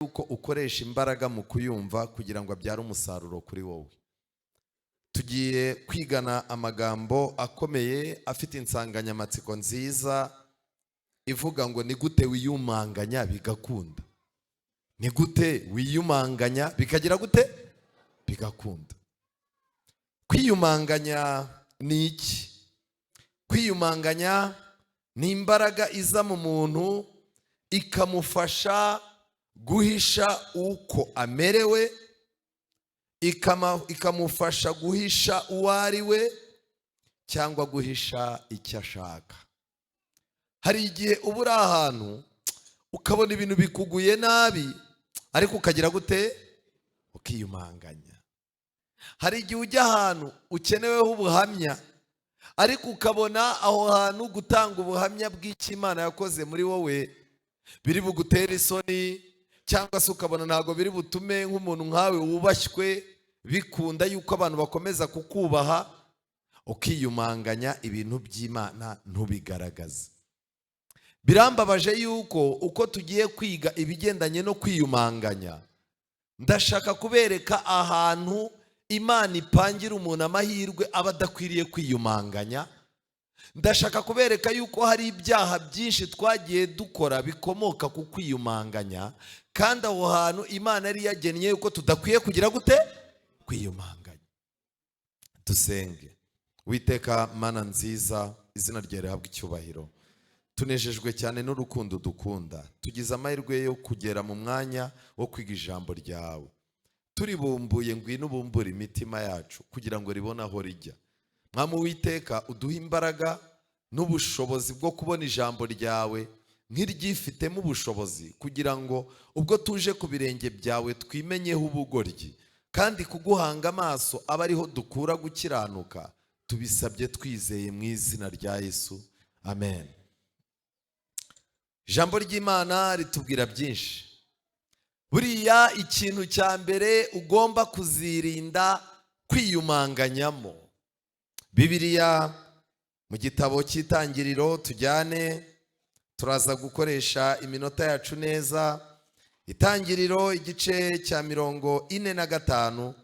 Yuko ukoresha imbaraga mu kuyumva kugira ngo abyare umusaruro kuri wowe. Tugiye kwigana amagambo akomeye afite insanganyamatsiko nziza ivuga ngo: "Ni gute wiyumanganya bigakunda?" Ni gute wiyumanganya bikagira gute? Bigakunda. Kwiyumanganya ni iki? Kwiyumanganya ni imbaraga iza mu muntu ikamufasha guhisha uko amerewe, ikamufasha guhisha uwo ari we cyangwa guhisha icyo ashaka. Hari igihe uba uri ahantu ukabona ibintu bikuguye nabi, ariko ukagira gute? Ukiyumanganya. Hari igihe ujya ahantu ukeneweho ubuhamya, ariko ukabona aho hantu gutanga ubuhamya bw'icyo Imana yakoze muri wowe biri bugutere isoni, cyangwa se ukabona ntabwo biri butume nk'umuntu nkawe wubashywe bikunda yuko abantu bakomeza kukubaha, ukiyumanganya, ibintu by'Imana ntubigaragaze. Birambabaje yuko uko tugiye kwiga ibigendanye no kwiyumanganya, ndashaka kubereka ahantu Imana ipangira umuntu amahirwe aba adakwiriye kwiyumanganya. Ndashaka kubereka yuko hari ibyaha byinshi twagiye dukora bikomoka ku kwiyumanganya, kandi aho hantu Imana yari yagennye yuko tudakwiye kugira gute? Kwiyumanganya. Dusenge. Witeka Mana nziza, izina ryawe rihabwa icyubahiro. Tunejejwe cyane n'urukundo dukunda. Tugize amahirwe yo kugera mu mwanya wo kwiga ijambo ryawe. Turibumbuye, ngwino ubumbure imitima yacu kugira ngo ribone aho rijya. Mwami Uwiteka, uduhe imbaraga n'ubushobozi bwo kubona ijambo ryawe nk'iryifitemo ubushobozi, kugira ngo ubwo tuje ku birenge byawe twimenyeho ubugoryi, kandi kuguhanga amaso abe ariho dukura gukiranuka. Tubisabye twizeye mu izina rya Yesu, amen. Ijambo ry'Imana ritubwira byinshi. Buriya ikintu cya mbere ugomba kuzirinda kwiyumanganyamo, Bibiliya mu gitabo cy'Itangiriro, tujyane, turaza gukoresha iminota yacu neza. Itangiriro igice cya 45.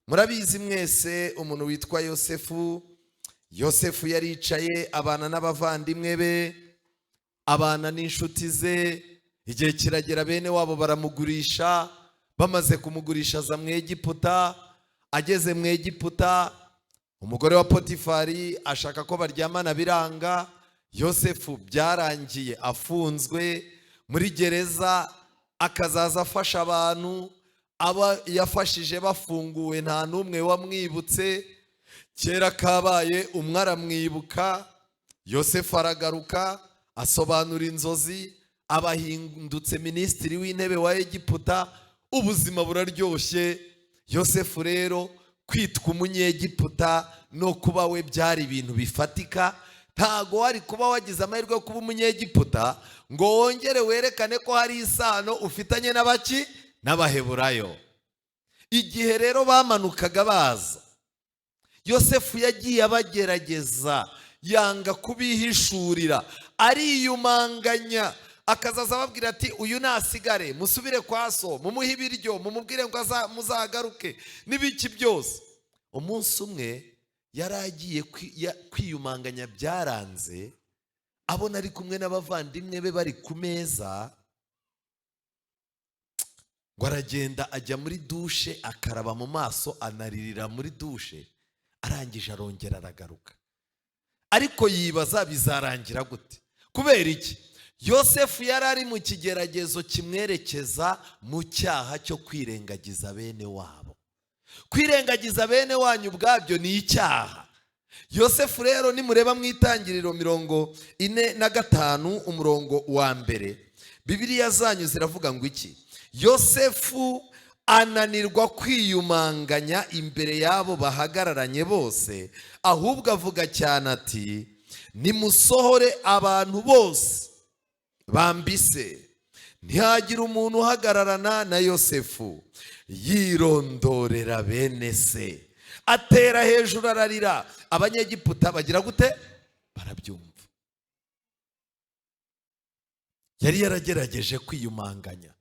Murabizi mwese umuntu witwa Yosefu. Yosefu yaricaye, abana n'abavandimwe be, abana n'inshuti ze. Igihe kiragera bene wabo baramugurisha. Bamaze kumugurisha aza mu Egiputa. Ageze mu Egiputa, umugore wa Potifari ashaka ko baryamana, biranga. Yosefu byarangiye afunzwe muri gereza, akazaza afasha abantu. Aba yafashije bafunguwe nta n'umwe wamwibutse. Kera kabaye umwe aramwibuka. Yosefu aragaruka, asobanura inzozi, abahindutse minisitiri w'intebe wa Egiputa. Ubuzima buraryoshye. Yosefu rero kwitwa Umunyegiputa no kuba we byari ibintu bifatika. Ntago wari kuba wagize amahirwe yo kuba Umunyegiputa ngo wongere werekane ko hari isano ufitanye n'abaki? N'Abaheburayo. Igihe rero bamanukaga baza, Yosefu yagiye abagerageza, yanga kubihishurira, ariyumanganya, akazaza ababwira ati: "Uyu nasigare, musubire kwa so, mumuhe ibiryo, mumubwire ngo muzagaruke," n'ibiki byose. Umunsi umwe yari agiye kwiyumanganya, byaranze. Abona ari kumwe n'abavandimwe be bari ku meza, ngo aragenda ajya muri douche, akaraba mu maso, anaririra muri douche. Arangije arongera aragaruka, ariko yibaza bizarangira gute. Kubera iki? Yosefu yari ari mu kigeragezo kimwerekeza mu cyaha cyo kwirengagiza bene wabo. Kwirengagiza bene wanyu ubwabyo ni icyaha. Yosefu rero, nimureba mu Itangiriro 45 umurongo wa 1, Bibiliya zanyu ziravuga ngo iki? Yosefu ananirwa kwiyumanganya imbere y'abo bahagararanye bose, ahubwo avuga cyane ati: "Nimusohore abantu bose bambise." Ntihagire umuntu uhagararana na Yosefu. Yirondorera bene se, atera hejuru ararira. Abanyegiputa bagira gute? Barabyumva. Yari yaragerageje kwiyumanganya.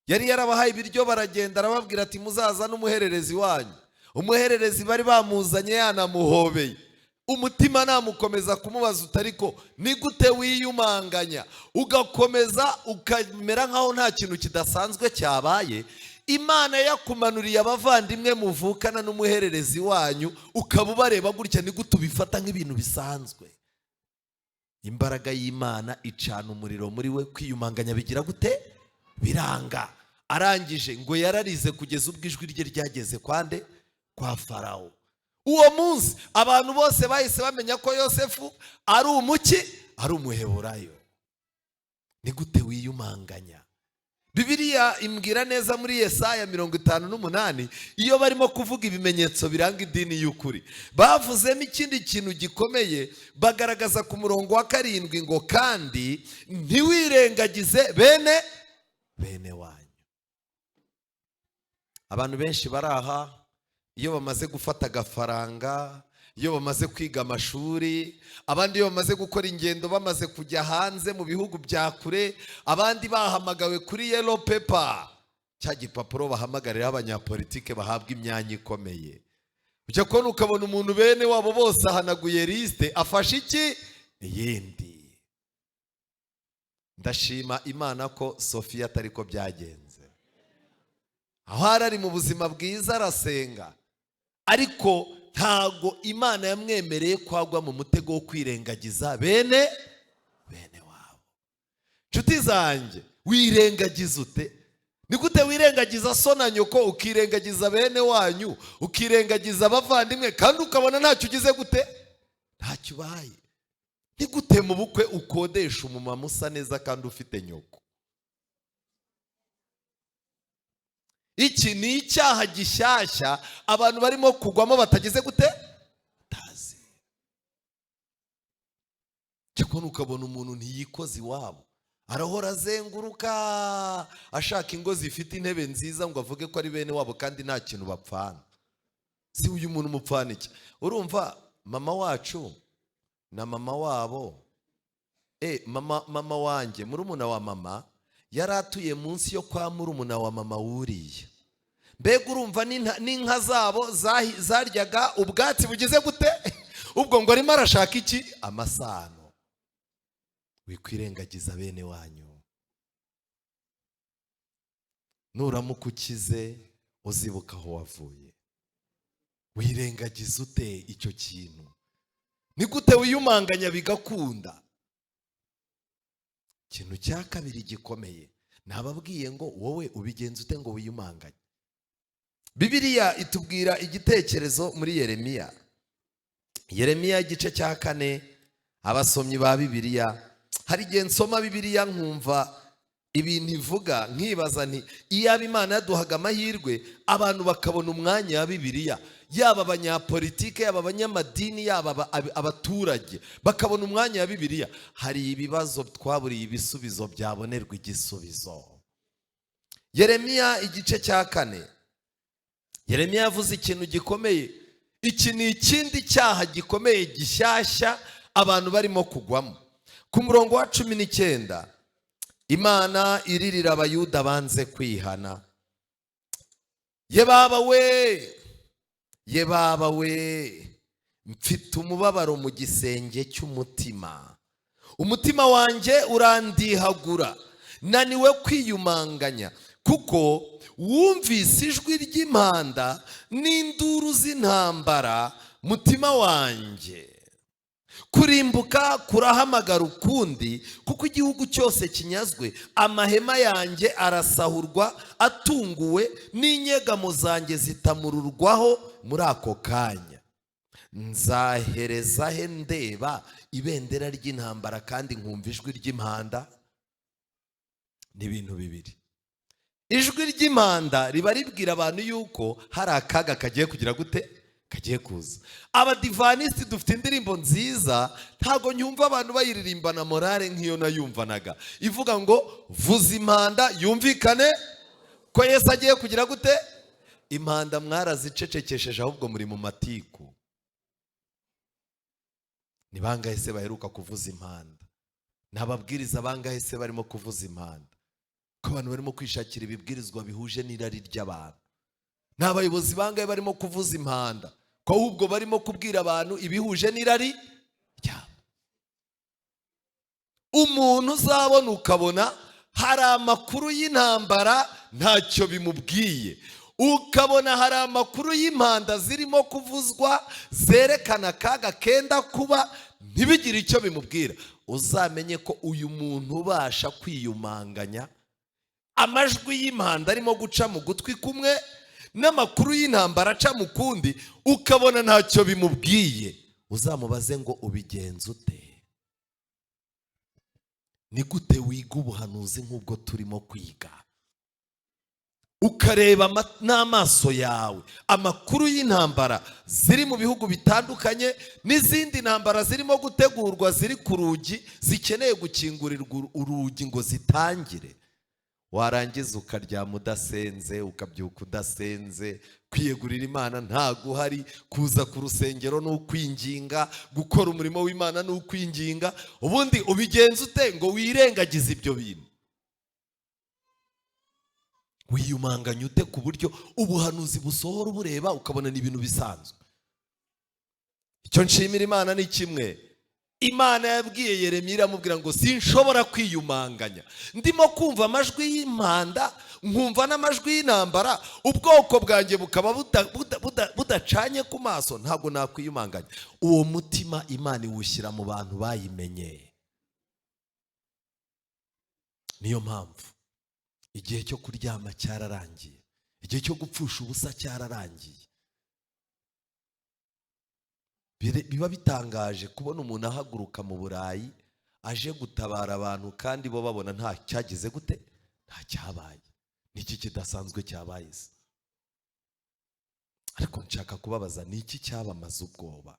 Yari yarabahaye ibiryo baragenda, arababwira ati muzaza n'umuhererezi wanyu. Umuhererezi bari bamuzanye yanamuhobeye. Umutima namukomeza kumubaza utariko ni gute wiyumanganya ugakomeza ukamera nkaho nta kintu kidasanzwe cyabaye. Imana yakumanuriye abavandimwe muvukana n'umuhererezi wanyu, ukaba ubareba gutya, ni gute ubifata nk'ibintu bisanzwe? Imbaraga y'Imana icana umuriro muri we, kwiyumanganya bigira gute? Biranga. Arangije ngo yararize kugeza ubwo ijwi rye ryageze kwande? Kwa Farawo. Uwo munsi abantu bose bahise bamenya ko Yosefu ari umuki, ari umuheburayo. Ni gute wiyumanganya? Bibiliya imbwira neza muri Yesaya 58, iyo barimo kuvuga ibimenyetso biranga idini y'ukuri, bavuzemo ikindi kintu gikomeye, bagaragaza ku murongo wa 7 ngo kandi ntiwirengagize bene wanyu. Abantu benshi baraha iyo bamaze gufata agafaranga, iyo bamaze kwiga amashuri, abandi iyo bamaze gukora ingendo, bamaze kujya hanze mu bihugu bya kure, abandi bahamagawe kuri yellow paper, cya gipapuro bahamagariraho abanyapolitike bahabwa imyanya ikomeye. Ujya kubona ukabona umuntu bene wabo bose ahanaguye liste, afashe iki iyindi. Ndashima Imana ko Sofiya atari ko byagenze. Aho ari mu buzima bwiza arasenga, ariko ntago Imana yamwemereye kwagwa mu mutego wo kwirengagiza bene wabo. Nshuti zanjye, wirengagiza ute? Ni gute wirengagiza so na nyoko, ukirengagiza bene wanyu, ukirengagiza abavandimwe, kandi ukabona ntacyo ugize gute? Ntacyo ubaye. Ni gute mu bukwe ukodesha umumama usa neza kandi ufite nyoko? Iki ni icyaha gishyashya abantu barimo kugwamo batagize gute? Batazi. Cyakora ukabona umuntu ntiyikoze iwabo, arahora azenguruka ashaka ingo zifite intebe nziza ngo avuge ko ari bene wabo kandi nta kintu bapfana. Si uyu muntu umupfana iki? Urumva mama wacu na mama wabo, mama wanjye murumuna wa mama yari atuye munsi yo kwa murumuna wa mama wuriye. Mbega urumva n'inka zabo zaryaga ubwatsi bugize gute? Ubwo ngo arimo arashaka iki? Amasano. Wikwirengagiza bene wanyu. Nuramuka ukize uzibuka aho wavuye. Wirengagiza ute icyo kintu? Ni gute wiyumanganya bigakunda? Ikintu cya kabiri gikomeye nababwiye ngo wowe ubigenza ute ngo wiyumanganye. Bibiliya itubwira igitekerezo muri Yeremiya. Yeremiya igice cya 4, abasomyi ba Bibiliya, hari igihe nsoma Bibiliya nkumva ibintu ivuga nkibaza nti iyaba Imana yaduhaga amahirwe abantu bakabona umwanya wa Bibiliya, yaba abanyapolitike, yaba abanyamadini, yaba abaturage bakabona umwanya wa Bibiliya, hari ibibazo twaburiye ibisubizo byabonerwa igisubizo. Yeremiya igice cya 4, Yeremiya yavuze ikintu gikomeye. Iki ni ikindi cyaha gikomeye gishyashya abantu barimo kugwamo. Ku murongo wa 19, Imana iririra abayuda banze kwihana. Ye baba we, ye baba we, mfite umubabaro mu gisenge cy'umutima, umutima wanjye urandihagura, naniwe kwiyumanganya, kuko wumvise ijwi ry'impanda n'induru z'intambara, mutima wanjye. Kurimbuka kurahamagara ukundi, kuko igihugu cyose kinyazwe, amahema yanjye arasahurwa atunguwe, n'inyegamo zanjye zitamururwaho muri ako kanya. Nzahereza he ndeba ibendera ry'intambara kandi nkumva ijwi ry'impanda? Ni ibintu bibiri. Ijwi ry'impanda riba ribwira abantu yuko hari akaga kagiye kugira gute? Kagiye kuza. Abadivanisiti dufite indirimbo nziza, ntago nyumva abantu bayiririmbana morale nk'iyo nayumvanaga, ivuga ngo vuza impanda yumvikane ko Yesu agiye kugira gute? Impanda mwarazicecekesheje, ahubwo muri mu matiku. Ni bangahe se baheruka kuvuza impanda? Ni ababwiriza bangahe se barimo kuvuza impanda? Ko abantu barimo kwishakira ibibwirizwa bihuje n'irari ry'abantu. Nta bayobozi bangahe barimo kuvuza impanda, ko ahubwo barimo kubwira abantu ibihuje n'irari ryabo. Umuntu uzabona ukabona hari amakuru y'intambara ntacyo bimubwiye, ukabona hari amakuru y'impanda zirimo kuvuzwa zerekana akaga kenda kuba ntibigire icyo bimubwira, uzamenye ko uyu muntu ubasha kwiyumanganya amajwi y'impanda arimo guca mu gutwi kumwe n'amakuru y'intambara aca mu kundi, ukabona ntacyo bimubwiye, uzamubaze ngo ubigenza ute? Ni gute wiga ubuhanuzi nk'ubwo turimo kwiga, ukareba n'amaso yawe amakuru y'intambara ziri mu bihugu bitandukanye n'izindi ntambara zirimo gutegurwa ziri ku rugi, zikeneye gukingurirwa urugi ngo zitangire, warangiza ukaryama udasenze, ukabyuka udasenze, kwiyegurira Imana ntago uhari, kuza ku rusengero ni ukwinginga, gukora umurimo w'Imana ni ukwinginga, ubundi ubigenza ute ngo wirengagize ibyo bintu? Wiyumanganya ute ku buryo ubuhanuzi busohora ubureba ukabona ni ibintu bisanzwe? Icyo nshimira Imana ni kimwe. Imana yabwiye Yeremiya iramubwira ngo sinshobora kwiyumanganya, ndimo kumva amajwi y'impanda, nkumva n'amajwi y'intambara, ubwoko bwanjye bukaba budacanye ku maso, ntabwo nakwiyumanganya. Uwo mutima Imana iwushyira mu bantu bayimenye. Niyo mpamvu igihe cyo kuryama cyararangiye, igihe cyo gupfusha ubusa cyararangiye. Biba bitangaje kubona umuntu ahaguruka mu Burayi aje gutabara abantu kandi bo babona nta cyagize gute, nta cyabaye. Niki kidasanzwe cyabaye se? Ariko nshaka kubabaza, ni iki cyabamaze ubwoba?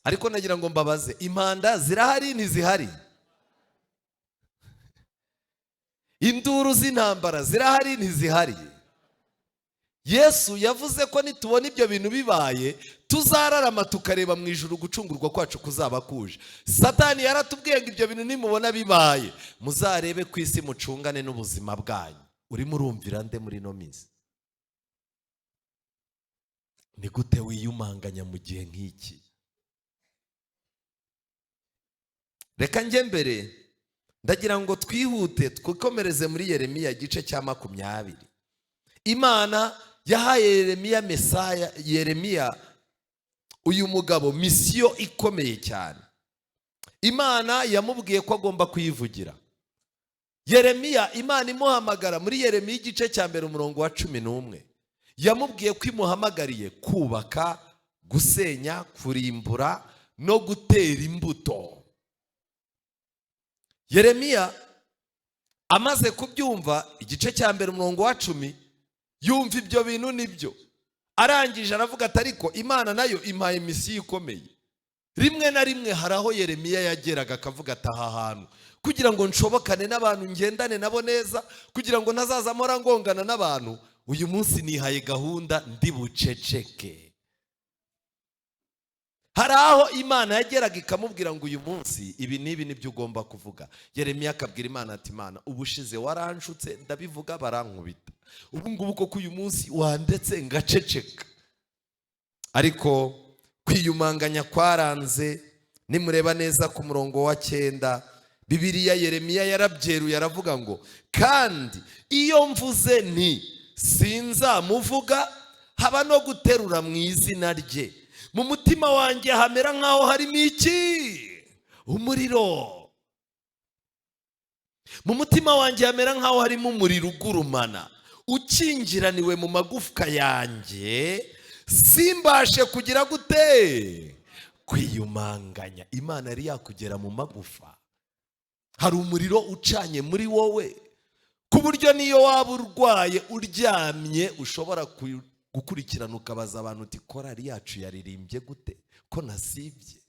Ariko nagira ngo mbabaze, impanda zirahari ntizihari? Induru z'intambara zirahari ntizihari? Yesu yavuze ko nitubona ibyo bintu bibaye tuzararama tukareba mu ijuru gucungurwa kwacu kuzaba kuje. Satani yaratubwiye ngo ibyo bintu nimubona bibaye muzarebe ku isi mucungane n'ubuzima bwanyu. Urimo urumvira nde muri ino minsi? Ni gute wiyumanganya mu gihe nk'iki? Reka njye mbere ndagira ngo twihute twikomereze muri Yeremiya igice cya 20. Imana yahaye Yeremiya Mesaya, Yeremiya uyu mugabo misiyo ikomeye cyane. Imana yamubwiye ko agomba kuyivugira. Yeremiya Imana imuhamagara muri Yeremiya igice cya 1 umurongo wa 11, yamubwiye ko imuhamagariye kubaka, gusenya, kurimbura no gutera imbuto. Yeremiya amaze kubyumva igice cya 1 umurongo wa 10, yumva ibyo bintu nibyo, arangije aravuga ati ariko Imana nayo impaye misiyo ikomeye. Rimwe na rimwe hari aho Yeremiya yageraga akavuga ati aha hantu kugira ngo nshobokane n'abantu, ngendane nabo neza, kugira ngo ntazaza mpora ngongana n'abantu, uyu munsi nihaye gahunda ndi buceceke. Hari aho Imana yageraga ikamubwira ngo uyu munsi ibi n'ibi nibyo ugomba kuvuga. Yeremiya akabwira Imana ati Imana ubushize waranshutse ndabivuga barankubita, ubu ngubu koko uyu munsi wandetse ngaceceka. Ariko kwiyumanganya kwaranze. Nimureba neza ku murongo wa 9, Bibiliya Yeremiya yarabyeruye aravuga ngo kandi iyo mvuze nti sinzamuvuga, haba no guterura mu izina rye, mu mutima wanjye hamera nkaho harimo iki? Umuriro. Mu mutima wanjye hamera nkaho harimo umuriro ugurumana, ukingiraniwe mu magufwa yanjye, simbashe kugira gute? Kwiyumanganya. Imana yari yakugera mu magufa, hari umuriro ucanye muri wowe, ku buryo niyo waba urwaye uryamye ushobora gukurikirana ukabaza abantu uti korali yacu yaririmbye gute ko nasibye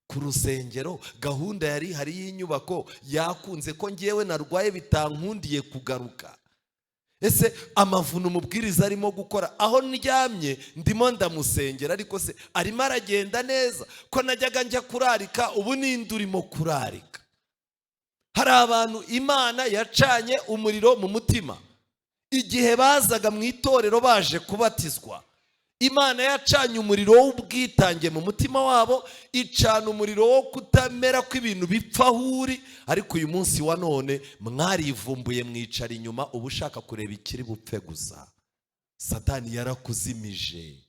ku rusengero, gahunda yari hari y'inyubako yakunze ko ngewe narwaye bitankundiye kugaruka. Ese amavuno umubwiriza arimo gukora aho ndyamye ndimo ndamusengera, ariko se arimo aragenda neza ko najyaga njya kurarika, ubu ninde urimo kurarika? Hari abantu Imana yacanye umuriro mu mutima igihe bazaga mu itorero baje kubatizwa. Imana yacanye umuriro w'ubwitange mu mutima wabo, icana umuriro wo kutamera kw'ibintu bipfa aho uri. Ariko uyu munsi wa none mwarivumbuye, mwicara inyuma, uba ushaka kureba ikiri bupfe gusa. Satani yarakuzimije,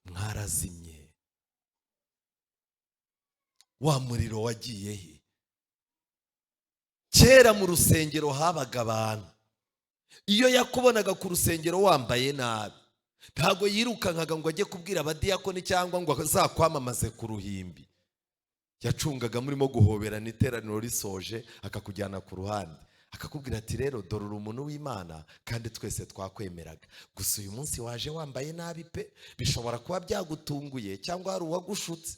mwarazimye. Wa muriro wagiye he? Kera mu rusengero habaga abantu, iyo yakubonaga ku rusengero wambaye nabi ntabwo yirukankaga ngo ajye kubwira abadiyakoni cyangwa ngo azakwamamaze ku ruhimbi. Yacungaga murimo guhoberana iteraniro risoje, akakujyana ku ruhande, akakubwira ati rero dore uri umuntu w'Imana kandi twese twakwemeraga, gusa uyu munsi waje wambaye nabi pe, bishobora kuba byagutunguye cyangwa hari uwagushutse.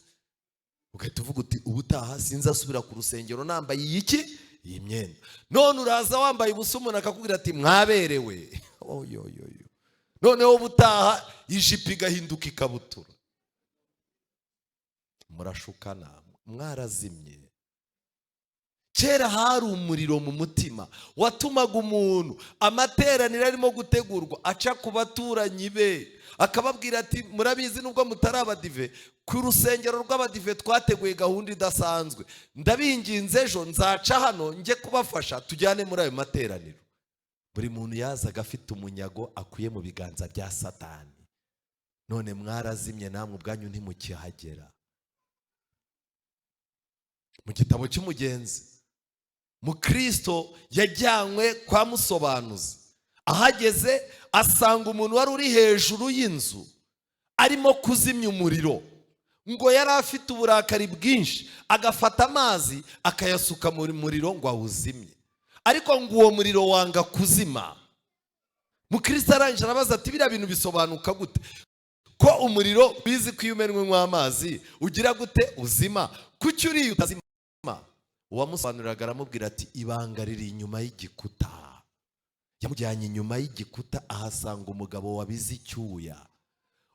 Ugahita uvuga uti ubutaha sinzasubira ku rusengero nambaye iki, iyi myenda. None uraza wambaye ubusa, umuntu akakubwira ati mwaberewe. Oyoyoyo. Noneho ubutaha ijipo igahinduka ikabutura. Murashukana, mwarazimye. Kera hari umuriro mu mutima watumaga umuntu amateraniro arimo gutegurwa aca ku baturanyi be akababwira ati murabizi nubwo mutari abadive, ku rusengero rw'abadive twateguye gahunda idasanzwe, ndabinginze ejo nzaca hano njye kubafasha tujyane muri ayo materaniro. Buri muntu yazaga afite umunyago akuye mu biganza bya Satani. None mwarazimye, namwe ubwanyu ntimukihagera. Mu gitabo cy'umugenzi, Mukristo yajyanywe kwa musobanuzi, ahageze asanga umuntu wari uri hejuru y'inzu arimo kuzimya umuriro. Ngo yari afite uburakari bwinshi, agafata amazi akayasuka mu muriro ngo awuzimye, ariko ngo uwo muriro wanga kuzima. Mukristo arangije arabaza ati biriya bintu bisobanuka gute ko umuriro bizi ko iyo umenwemo amazi ugira gute uzima, kuki uriya utazima? Uwamusobanuriraga aramubwira ati ibanga riri inyuma y'igikuta. Yamujyanye inyuma y'igikuta ahasanga umugabo wabize icyuya.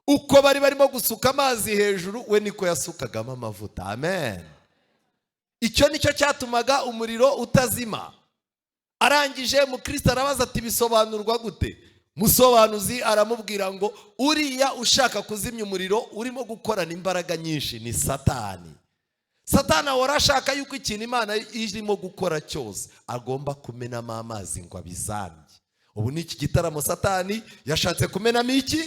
Uko bari barimo gusuka amazi hejuru, we niko yasukagamo amavuta. Amen. Icyo nicyo cyatumaga umuriro utazima. Arangije Mukristo arabaza ati bisobanurwa gute? Musobanuzi aramubwira ngo uriya ushaka kuzimya umuriro urimo gukorana imbaraga nyinshi ni Satani. Satani ahora ashaka yuko ikintu Imana irimo gukora cyose agomba kumenamo amazi ngo abizambye. Ubu ni iki gitaramo Satani yashatse kumenamo iki?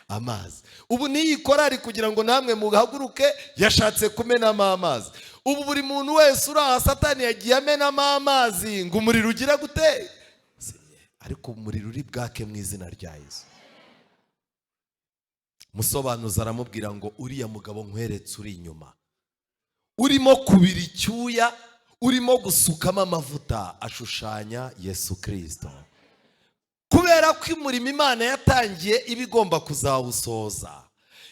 Amazi. Ubu niyi korari kugira ngo namwe muhaguruke yashatse kumenamo amazi. Ubu buri muntu wese uri aha Satani yagiye amenamo amazi ngo umuriro ugira gute? Ariko umuriro uri bwake mu izina rya Yesu. Musobanuzi aramubwira ngo uriya mugabo nkweretse uri inyuma urimo kubira icyuya, urimo gusukamo amavuta, ashushanya Yesu Kristo. Kubera ko umurimo Imana yatangiye iba igomba kuzawusoza,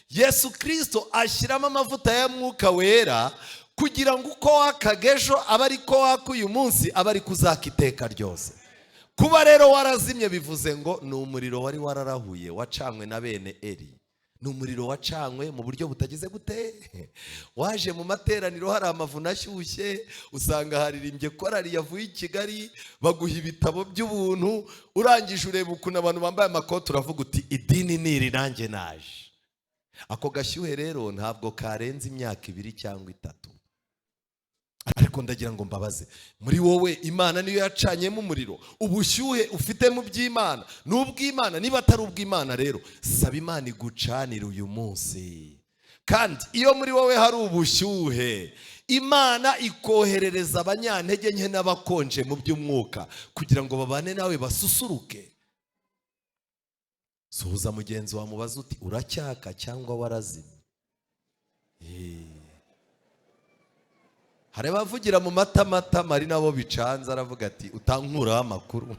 Yesu Kristo ashyiramo amavuta ya Mwuka Wera kugira ngo uko wakaga ejo abe ariko waka uyu munsi, abe ariko uzaka iteka ryose. Kuba rero warazimye bivuze ngo ni umuriro wari wararahuye wacanywe na bene Eli. Ni umuriro wacanywe mu buryo butagize gute. Waje mu materaniro hari amavuna ashyushye, usanga haririmbye korali yavuye i Kigali, baguha ibitabo by'ubuntu, urangije ureba ukuntu abantu bambaye amakoti uravuga uti idini ni iri nanjye naje. Ako gashyuhe rero ntabwo karenze imyaka 2 cyangwa 3. Ariko ndagira ngo mbabaze, muri wowe Imana niyo yacanyemo umuriro, ubushyuhe ufite mu by'Imana ni ubw'Imana. Niba atari ubw'Imana rero saba Imana igucanire uyu munsi. Kandi iyo muri wowe hari ubushyuhe, Imana ikoherereza abanyantege nke n'abakonje mu by'umwuka kugira ngo babane nawe basusuruke. Suhuza mugenzi wawe mubaze uti uracyaka cyangwa warazimye? Hari abavugira mu matamatama ari nabo bicanze, aravuga ati utankuraho amakuru.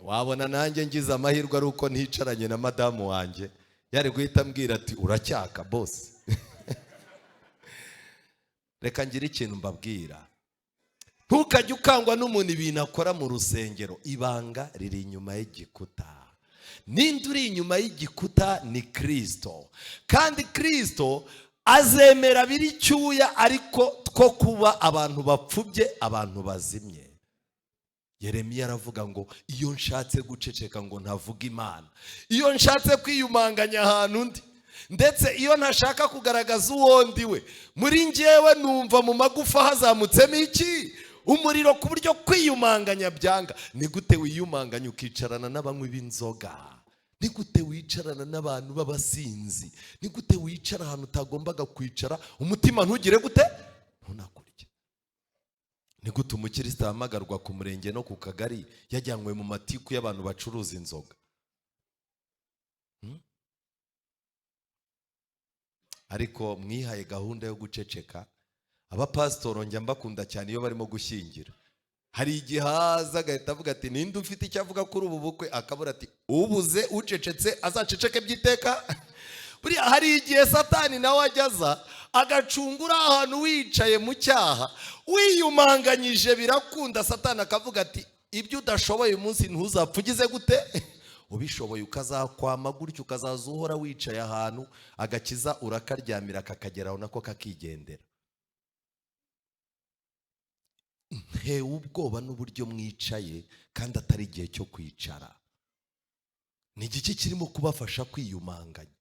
Wabona nanjye ngize amahirwe ari uko nticaranye na madamu wanjye, yari guhita ambwira ati uracyaka boss. Reka ngire ikintu mbabwira, ntukajye ukangwa n'umuntu ibintu akora mu rusengero. Ibanga riri inyuma y'igikuta. Ninde uri inyuma y'igikuta? Ni Kristo. Kandi Kristo Azemera biri icyuya, ariko two kuba abantu bapfubye, abantu bazimye. Yeremiya aravuga ngo iyo nshatse guceceka ngo ntavuga Imana, iyo nshatse kwiyumanganya ahantu ndi, ndetse iyo ntashaka kugaragaza uwo ndi we, muri njyewe numva mu magufa hazamutsemo iki? Umuriro, ku buryo kwiyumanganya byanga. Ni gute wiyumanganya ukicarana n'abanywi b'inzoga? Ni gute wicarana n'abantu b'abasinzi? Ni gute wicara ahantu utagombaga kwicara, umutima ntugire gute? Ntunakurye. Ni gute umukristo ahamagarwa ku murenge no ku kagari yajyanywe mu matiku y'abantu bacuruza inzoga? Ariko mwihaye gahunda yo guceceka. Abapasitoro njya mbakunda cyane iyo barimo gushyingira. Hari igihe haza agahita avuga ati ninde ufite icyo avuga kuri ubu bukwe? Akabura ati ubuze ucecetse azaceceke by'iteka. Buriya hari igihe Satani nawe ajyaza agacungura ahantu wicaye mu cyaha wiyumanganyije, birakunda. Satani akavuga ati ibyo udashoboye umunsi ntuzapfa ugize gute ubishoboye, ukazakwama gutyo, ukazaza uhora wicaye ahantu, agakiza urakaryamira kakageraho nako kakigendera. Ntewe ubwoba n'uburyo mwicaye kandi atari igihe cyo kwicara. Ni igiki kirimo kubafasha kwiyumanganya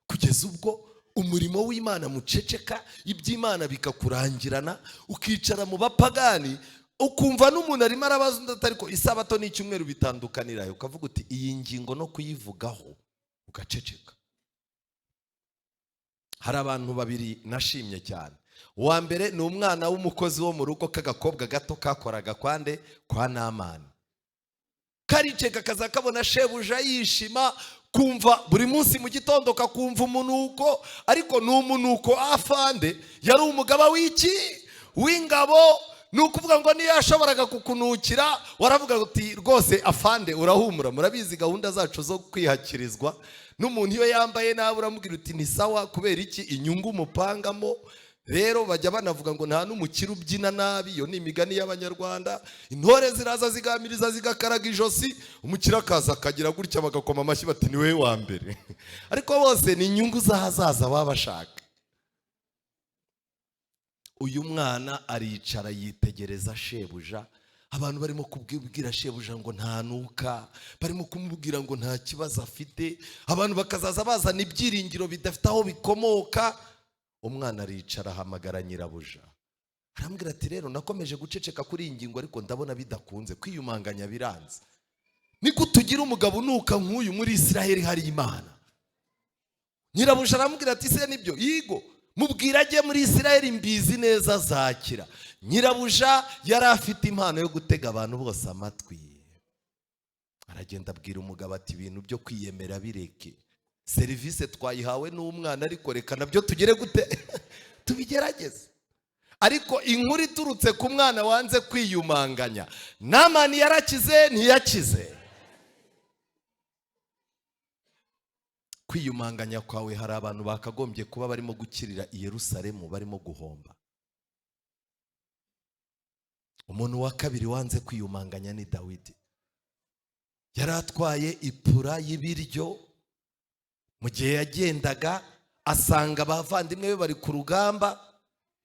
kugeza ubwo umurimo w'Imana muceceka, iby'Imana bikakurangirana, ukicara mu bapagani, ukumva n'umuntu arimo arabaza undi atari ko isabato n'icyumweru bitandukanira, ukavuga uti iyi ngingo no kuyivugaho, ugaceceka. Hari abantu babiri nashimye cyane. Uwa mbere ni umwana w'umukozi wo mu rugo k'agakobwa gato kakoraga kwande kwa Namani. Kariceka kaza kabona shebuja yishima, kumva buri munsi mu gitondo kakumva umunuko, ariko ni umunuko afande yari umugaba w'iki? W'ingabo. Ni ukuvuga ngo niyo yashoboraga kukunukira waravuga uti rwose afande urahumura. Murabizi gahunda zacu zo kwihakirizwa n'umuntu iyo yambaye nabi uramubwira uti ni sawa, kubera iki? Inyungu mupangamo. Rero bajya banavuga ngo nta n'umukire ubyina nabi, iyo ni imigani y'Abanyarwanda. Intore ziraza zigamiriza zigakaraga ijosi, umukire akaza akagira gutya bagakoma amashyi bati ni wowe wa mbere. Ariko bose ni inyungu z'ahazaza baba bashaka. Uyu mwana aricara yitegereza shebuja. Abantu barimo kubwira shebuja ngo ntanuka, barimo kumubwira ngo nta kibazo afite, abantu bakazaza bazana ibyiringiro bidafite aho bikomoka. Umwana aricara ahamagara nyirabuja, arambwira ati rero nakomeje guceceka kuri iyi ngingo ariko ndabona bidakunze, kwiyumanganya biranze. Ni gute ugira umugabo unuka nk'uyu muri Israheli hari Imana? Nyirabuja aramubwira ati se nibyo? Yigo, mubwira ajye muri Israheli mbizi neza azakira. Nyirabuja yari afite impano yo gutega abantu bose amatwi. Aragenda abwira umugabo ati ibintu byo kwiyemera bireke, serivisi twayihawe n'umwana ariko reka nabyo tugere gute tubigerageze. Ariko inkuru iturutse ku mwana wanze kwiyumanganya, Namani yarakize ntiyakize. Kwiyumanganya kwawe hari abantu bakagombye kuba barimo gukirira i Yerusalemu, barimo guhomba. Umuntu wa kabiri wanze kwiyumanganya ni Dawidi. Yari atwaye ipura y'ibiryo, mu gihe yagendaga asanga abavandimwe be bari ku rugamba,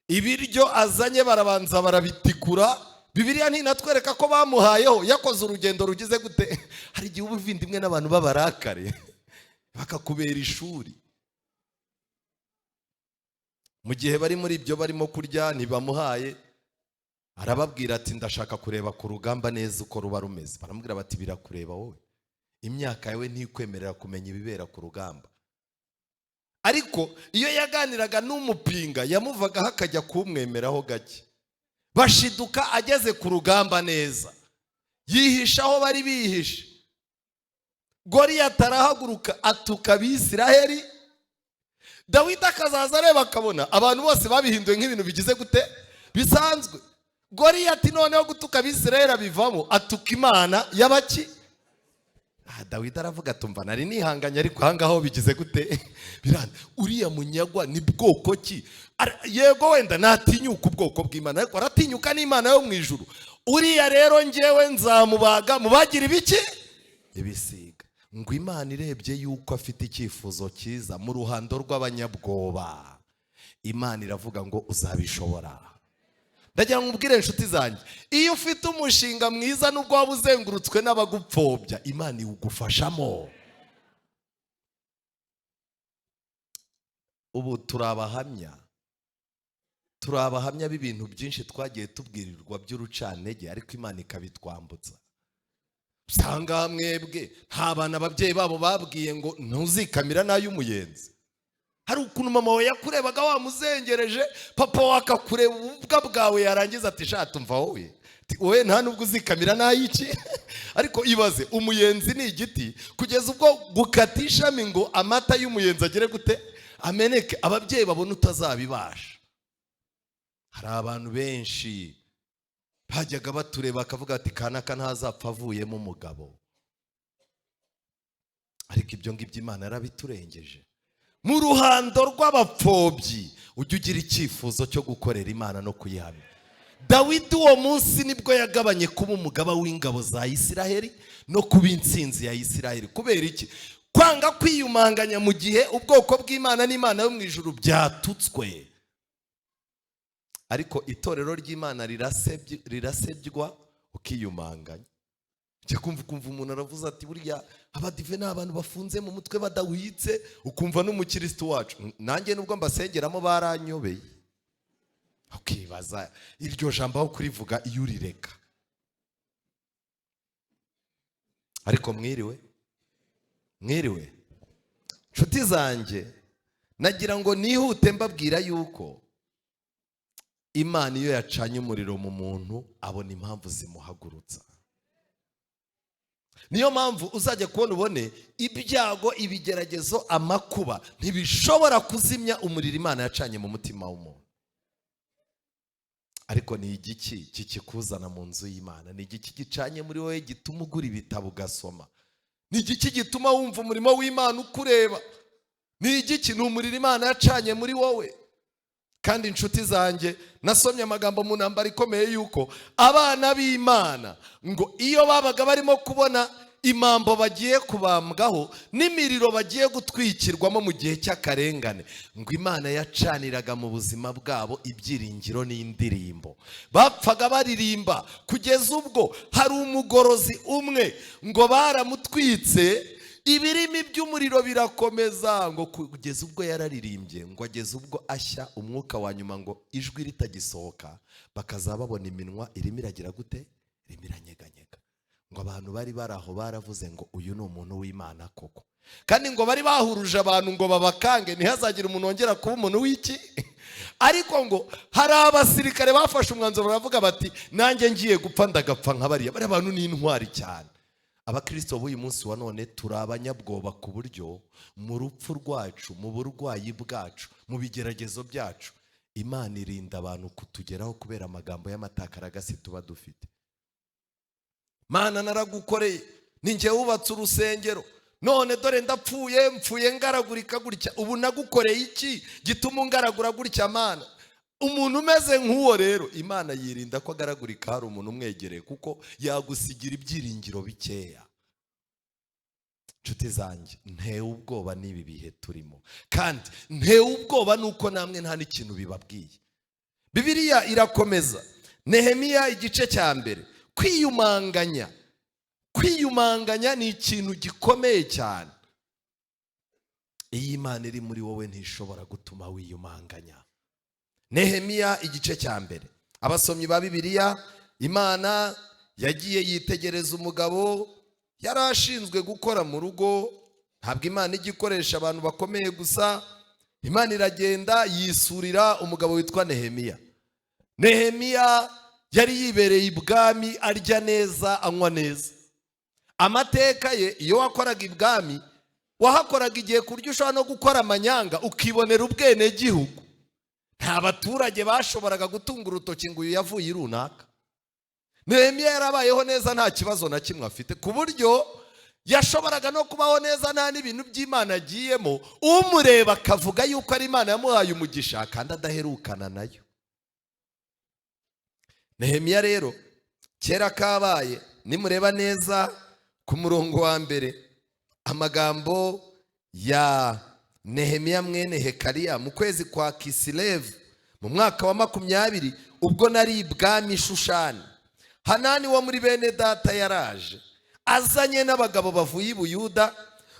ibiryo azanye barabanza barabitikura. Bibiliya ntinatwereka ko bamuhayeho, yakoze urugendo rugize gute. Hari igihe ubuvindimwe n'abantu b'abarakare bakakubera ishuri. Mu gihe bari muri ibyo barimo kurya ntibamuhaye, arababwira ati ndashaka kureba ku rugamba neza uko ruba rumeze. Baramubwira bati birakureba wowe, imyaka yawe ntikwemerera kumenya ibibera ku rugamba. Ariko iyo yaganiraga n'umupinga yamuvagaho akajya kumwemeraho gake. Bashiduka ageze ku rugamba neza, yihisha aho bari bihishe. Goliyati arahaguruka atuka Abisiraheli. Dawidi akazaza areba akabona abantu bose babihinduye nk'ibintu bigize gute bisanzwe. Goliyati noneho gutuka Abisiraheli abivamo, atuka Imana y'abaki. Dawidi aravuga atumva nari nihanganye ariko ahangaho bigize gute biranda. Uriya munyagwa ni bwoko ki? Yego wenda natinyuka ubwoko bw'Imana, ariko aratinyuka n'Imana yo mu ijuru. Uriya rero njyewe nzamubaga mubagira ibiki? Ibisiga. Ngo Imana irebye yuko afite icyifuzo cyiza mu ruhando rw'abanyabwoba, Imana iravuga ngo uzabishobora. Ndagira ngo ubwire inshuti zanjye, iyo ufite umushinga mwiza nubwo waba uzengurutswe n'abagupfobya, Imana iwugufashamo. Ubu turi abahamya b'ibintu byinshi twagiye tubwirirwa by'urucantege, ariko Imana ikabitwambutsa. Usanga mwebwe nta bana ababyeyi babo babwiye ngo ntuzikamira n'ay'umuyenzi. Hari ukuntu mama wawe yakurebaga wamuzengereje, papa wakakureba ububwa bwawe, yarangiza ati sha tumva wowe, wowe nta nubwo uzikamira n'ay'iki. Ariko ibaze, umuyenzi ni igiti, kugeza ubwo gukata ishami ngo amata y'umuyenzi agere gute, ameneke, ababyeyi babona utazabibasha. Hari abantu benshi bajyaga batureba bakavuga ati kanaka ntazapfa avuyemo umugabo, ariko ibyo ngibyo Imana yarabiturengeje. Mu ruhando rw'abapfobyi ujya ugira icyifuzo cyo gukorera Imana no kuyihamya. Dawidi uwo munsi nibwo yagabanye kuba umugaba w'ingabo za Isiraheli no kuba intsinzi ya Isiraheli. Kubera iki? Kwanga kwiyumanganya mu gihe ubwoko bw'Imana n'Imana yo mu ijuru byatutswe. Ariko itorero ry'Imana rirasebywa ukiyumanganya. Ujya kumva umuntu aravuze ati buriya abadive ni abantu bafunze mu mutwe badahwitse, ukumva n'umukristo wacu. Nanjye nubwo mbasengeramo baranyobeye. Ukibaza iryo jambo aho kurivuga iyo urireka. Ariko mwiriwe, mwiriwe nshuti zanjye, nagira ngo nihute mbabwira yuko Imana iyo yacanye umuriro mu muntu abona impamvu zimuhagurutsa. Niyo mpamvu uzajya kubona ubone ibyago, ibigeragezo, amakuba ntibishobora kuzimya umuriro Imana yacanye mu mutima w'umuntu. Ariko ni igiki kikikuzana mu nzu y'Imana? Ni igiki gicanye muri wowe gituma ugura ibitabo ugasoma? Ni igiki gituma wumva umurimo w'Imana ukureba? Ni igiki? Ni umuriro Imana yacanye muri wowe. Kandi inshuti zanjye, nasomye amagambo mu ntambara ikomeye yuko abana b'Imana ngo iyo babaga barimo kubona imambo bagiye kubambwaho n'imiriro bagiye gutwikirwamo mu gihe cy'akarengane, ngo Imana yacaniraga mu buzima bwabo ibyiringiro n'indirimbo. Bapfaga baririmba kugeza ubwo hari umugorozi umwe ngo baramutwitse, ibirimi by'umuriro birakomeza, ngo kugeza ubwo yararirimbye, ngo ageze ubwo ashya umwuka wa nyuma, ngo ijwi ritagisohoka, bakazaba babona iminwa irimo iragira gute, irimo iranyeganyega. Ngo abantu bari bari aho baravuze ngo uyu ni umuntu w'Imana koko. Kandi ngo bari bahuruje abantu ngo babakange ntihazagire umuntu wongera kuba umuntu w'iki. Ariko ngo hari abasirikare bafashe umwanzuro baravuga bati nanjye ngiye gupfa ndagapfa nka bariya. Bariya bantu ni intwari cyane. Abakristo b'uyu munsi wa none turi abanyabwoba ku buryo mu rupfu rwacu, mu burwayi bwacu, mu bigeragezo byacu, Imana irinda abantu kutugeraho kubera amagambo y'amatakaragasi tuba dufite. Mana naragukoreye, ni njye wubatse urusengero, none dore ndapfuye, mpfuye ngaragurika gutya, ubu nagukoreye iki gituma ungaragura gutya Mana? Umuntu umeze nk'uwo rero Imana yirinda ko agaragurika hari umuntu umwegereye, kuko yagusigira ibyiringiro bikeya. Nshuti zanjye, ntewe ubwoba n'ibi bihe turimo, kandi ntewe ubwoba nuko namwe nta n'ikintu bibabwiye. Bibiliya irakomeza, Nehemiya igice cya mbere. Kwiyumanganya, kwiyumanganya ni ikintu gikomeye cyane. Iyo Imana iri muri wowe ntishobora gutuma wiyumanganya. Nehemiya igice cya mbere. Abasomyi ba Bibiliya, Imana yagiye yitegereza umugabo yari ashinzwe gukora mu rugo. Ntabwo Imana ijya ikoresha abantu bakomeye gusa. Imana iragenda yisurira umugabo witwa Nehemiya. Nehemiya yari yibereye ibwami, arya neza, anywa neza. Amateka ye, iyo wakoraga ibwami wahakoraga igihe ku buryo ushobora no gukora amanyanga ukibonera ubwenegihugu. Nta baturage bashoboraga gutunga urutoki ngo uyu yavuye runaka. Nehemiya yarabayeho neza, nta kibazo na kimwe afite, ku buryo yashoboraga no kubaho neza nta n'ibintu by'Imana agiyemo, umureba akavuga yuko ari Imana yamuhaye umugisha kandi adaherukana nayo. Nehemiya rero kera kabaye, nimureba neza ku murongo wa mbere, Amagambo ya Nehemiya mwene Hekariya, mu kwezi kwa Kisilevu, mu mwaka wa 20, ubwo nari ibwami Shushani, Hanani wo muri bene data yaraje azanye n'abagabo bavuye i Buyuda.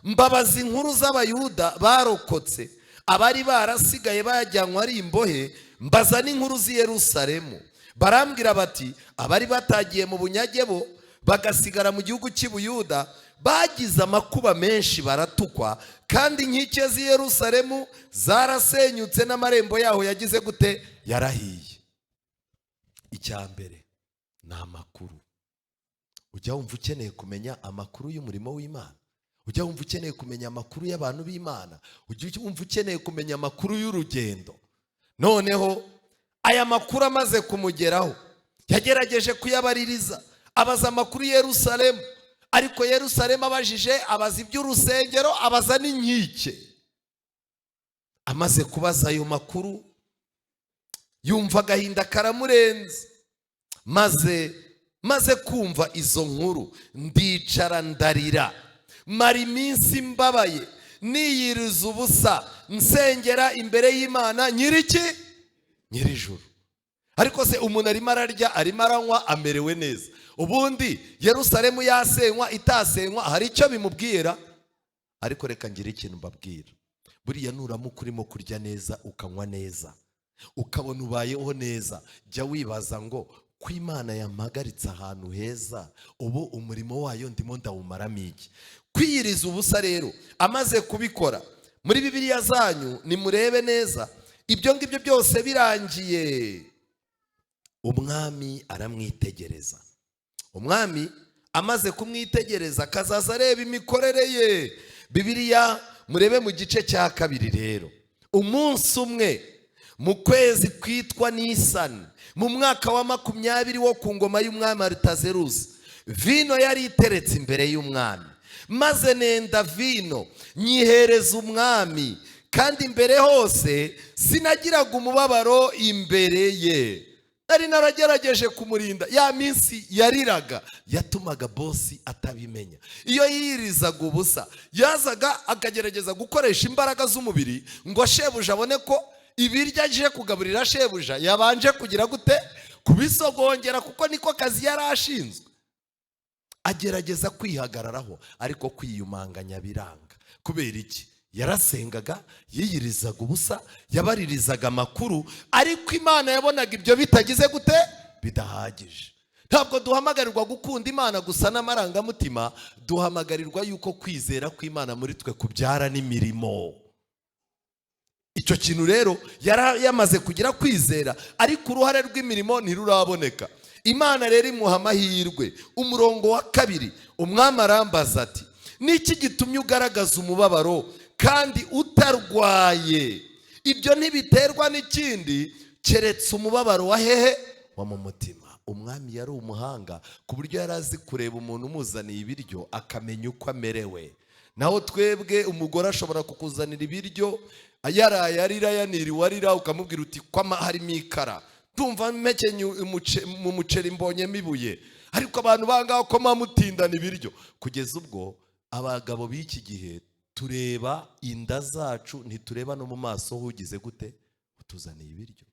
Mbabaza inkuru z'Abayuda barokotse, abari barasigaye bajyanywe ari imbohe, mbaza n'inkuru z'i Yerusalemu. Barambwira bati: "Abari batagiye mu bunyage bo bagasigara mu gihugu cy'i Buyuda bagize amakuba menshi, baratukwa, kandi inkike z'i Yerusalemu zarasenyutse, n'amarembo yaho yagize gute? Yarahiye." Icya mbere ni amakuru. Ujya wumva ukeneye kumenya amakuru y'umurimo w'Imana? Ujya wumva ukeneye kumenya amakuru y'abantu b'Imana? Ujya wumva ukeneye kumenya amakuru y'urugendo? Noneho aya makuru amaze kumugeraho, yagerageje kuyabaririza, abaza amakuru Yerusalemu. Ariko Yerusalemu abajije, abaza iby'urusengero, abaza n'inkike. Amaze kubaza ayo makuru, yumva agahinda karamurenze. Maze kumva izo nkuru, ndicara ndarira, mara iminsi mbabaye, niyiriza ubusa, nsengera imbere y'Imana nyiriki nyir'ijuru. Ariko se umuntu arimo ararya, arimo aranywa, amerewe neza. Ubundi Yerusalemu yasenywa itasenywa, hari icyo bimubwira? Ariko reka ngire ikintu mbabwira. Buriya nuramuka urimo kurya neza, ukanywa neza, ukabona ubayeho neza, jya wibaza ngo: "Ko Imana yampagaritse ahantu heza, ubu umurimo wayo ndimo ndawumaramo iki?" Kwiyiriza ubusa rero amaze kubikora, muri Bibiliya zanyu nimurebe neza, ibyo ngibyo byose birangiye, umwami aramwitegereza. Umwami amaze kumwitegereza, akazaza areba imikorere ye. Bibiliya murebe mu gice cya 2 rero. Umunsi umwe mu kwezi kwitwa Nisani, mu mwaka wa 20 wo ku ngoma y'umwami Aritazerusi, vino yari iteretse imbere y'umwami. Maze nenda vino, nyihereza umwami, kandi imbere hose sinagiraga umubabaro imbere ye. Nari naragerageje kumurinda. Ya minsi yariraga yatumaga bosi atabimenya. Iyo yiyirizaga ubusa, yazaga akagerageza gukoresha imbaraga z'umubiri ngo shebuja abone ko ibiryo aje kugaburira shebuja yabanje kugira gute? Kubisogongera, kuko niko kazi yari ashinzwe. Agerageza kwihagararaho, ariko kwiyumanganya biranga. Kubera iki? Yarasengaga, yiyirizaga ubusa, yabaririzaga amakuru, ariko Imana yabonaga ibyo bitagize gute? Bidahagije. Ntabwo duhamagarirwa gukunda Imana gusa n'amarangamutima, duhamagarirwa yuko kwizera kw'Imana muri twe kubyara n'imirimo. Icyo kintu rero, yari yamaze kugira kwizera, ariko uruhare rw'imirimo ntiruraboneka. Imana rero imuha amahirwe. Umurongo wa 2: umwami arambaza ati: "Niki gitumye ugaragaza umubabaro kandi utarwaye? Ibyo ntibiterwa n'ikindi keretse umubabaro wa hehe? Wa mu mutima." Umwami yari umuhanga ku buryo yari azi kureba umuntu umuzaniye ibiryo akamenya uko amerewe. Naho twebwe, umugore ashobora kukuzanira ibiryo yaraye arira, yaniriwe arira, ukamubwira uti: "Ko harimo ikara, ndumva mpekenye mu muceri mbonyemo ibuye. Ariko abantu bangaho ko mutindana ibiryo?" Kugeza ubwo abagabo b'iki gihe tureba inda zacu, ntitureba no mu maso hugize gute utuzaniye ibiryo.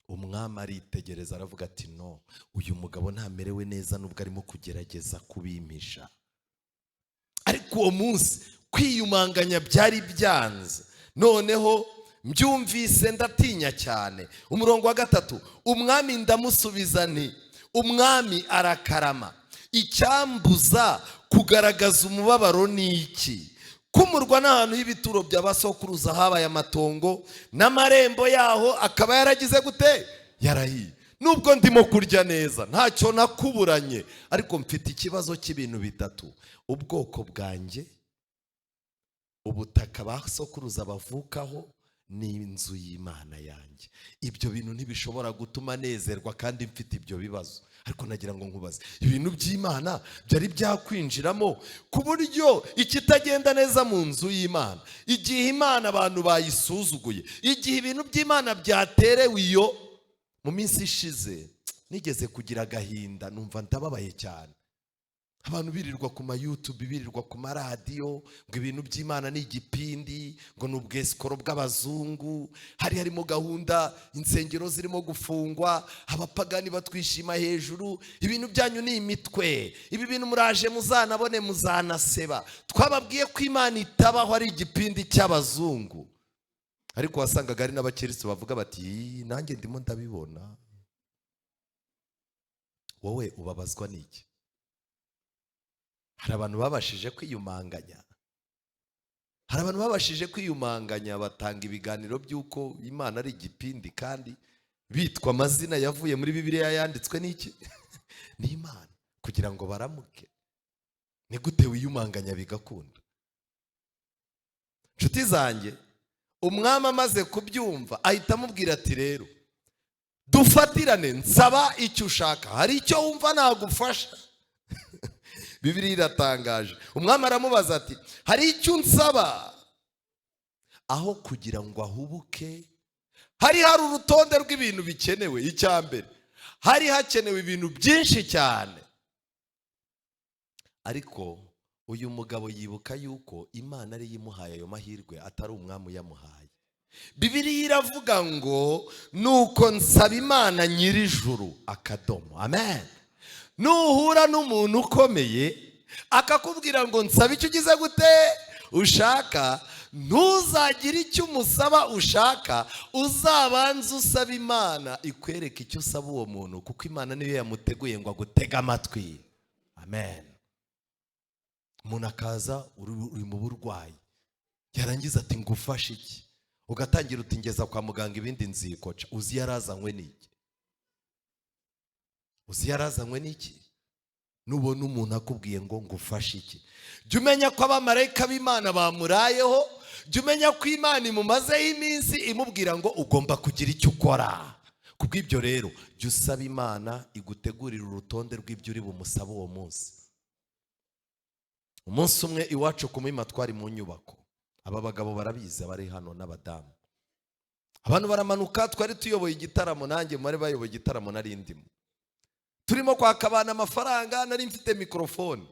Umwami aritegereza, aravuga ati: "No, uyu mugabo ntamerewe neza nubwo arimo kugerageza kubimisha." Ariko uwo munsi kwiyumanganya byari byanze. Noneho mbyumvise ndatinya cyane. Umurongo wa 3: umwami ndamusubiza nti: "Umwami arakarama. Icyambuza kugaragaza umubabaro ni iki, kumurwa n'ahantu h'ibituro bya basokuruza habaye amatongo, n'amarembo yaho akaba yaragize gute? Yarahiye? Nubwo ndimo kurya neza, ntacyo nakuburanye, ariko mfite ikibazo cy'ibintu bitatu: ubwoko bwanjye, ubutaka ba sokuruza bavukaho, n'inzu y'Imana yanjye. Ibyo bintu ntibishobora gutuma nezerwa kandi mfite ibyo bibazo." Ariko nagira ngo nkubaze: ibintu by'Imana byari byakwinjiramo ku buryo ikitagenda neza mu nzu y'Imana, igihe Imana abantu bayisuzuguye, igihe ibintu by'Imana byaterewe iyo? Mu minsi ishize nigeze kugira agahinda, numva ndababaye cyane. Abantu birirwa ku ma YouTube, birirwa ku maradiyo ngo ibintu by'Imana ni igipindi, ngo ni ubwesikoro bw'abazungu. Hari harimo gahunda, insengero zirimo gufungwa, abapagani batwishima hejuru, ibintu byanyu ni imitwe, ibi bintu muraje muzanabone muzanaseba. Twababwiye ko Imana itabaho, ari igipindi cy'abazungu. Ariko wasangaga hari n'abakirisitu bavuga bati nanjye ndimo ndabibona. Wowe ubabazwa n'iki? Hari abantu babashije kwiyumanganya, hari abantu babashije kwiyumanganya batanga ibiganiro by'uko Imana ari igipindi, kandi bitwa amazina yavuye muri Bibiliya yanditswe n'iki? N'Imana, kugira ngo baramuke. Ni gute wiyumanganya bigakunda? Inshuti zanjye, umwami amaze kubyumva ahita amubwira ati rero dufatirane, nsaba icyo ushaka, hari icyo wumva nagufasha? Bibiliya iratangaje. Umwami aramubaza ati hari icyo unsaba? Aho kugira ngo ahubuke, hari urutonde rw'ibintu bikenewe. Icya mbere, hari hakenewe ibintu byinshi cyane, ariko uyu mugabo yibuka yuko Imana ariyo imuhaye ayo mahirwe, atari umwami uyamuhaye. Bibiliya iravuga ngo nuko nsaba Imana nyir'ijuru akadomo. Amen. Nuhura n'umuntu ukomeye akakubwira ngo nsaba icyo ugize gute ushaka, ntuzagire icyo umusaba ushaka, uzabanze usaba Imana ikwereka icyo usaba uwo muntu, kuko Imana niyo yamuteguye ngo agutege amatwi. Amen. Umuntu akaza uri mu burwayi, yarangiza ati ngufashe iki? Ugatangira uti ngeza kwa muganga ibindi nzikoca. Uzi yarazanywe n'iki? Uzi yarazanywe n'iki? Nubona umuntu akubwiye ngo ngufashe iki, jya umenya ko abamarayika b'Imana bamurayeho, jya umenya ko Imana imumazeho iminsi imubwira ngo ugomba kugira icyo ukora. Kubw'ibyo rero jya usaba Imana igutegurira urutonde rw'ibyo uri bumusabe uwo munsi. Umunsi umwe iwacu ku Muhima twari mu nyubako, aba bagabo barabizi abari hano n'abadamu, abantu baramanuka, twari tuyoboye igitaramo, nanjye mu bari bayoboye igitaramo nari ndimo, turimo kwaka abantu amafaranga, nari mfite mikorofone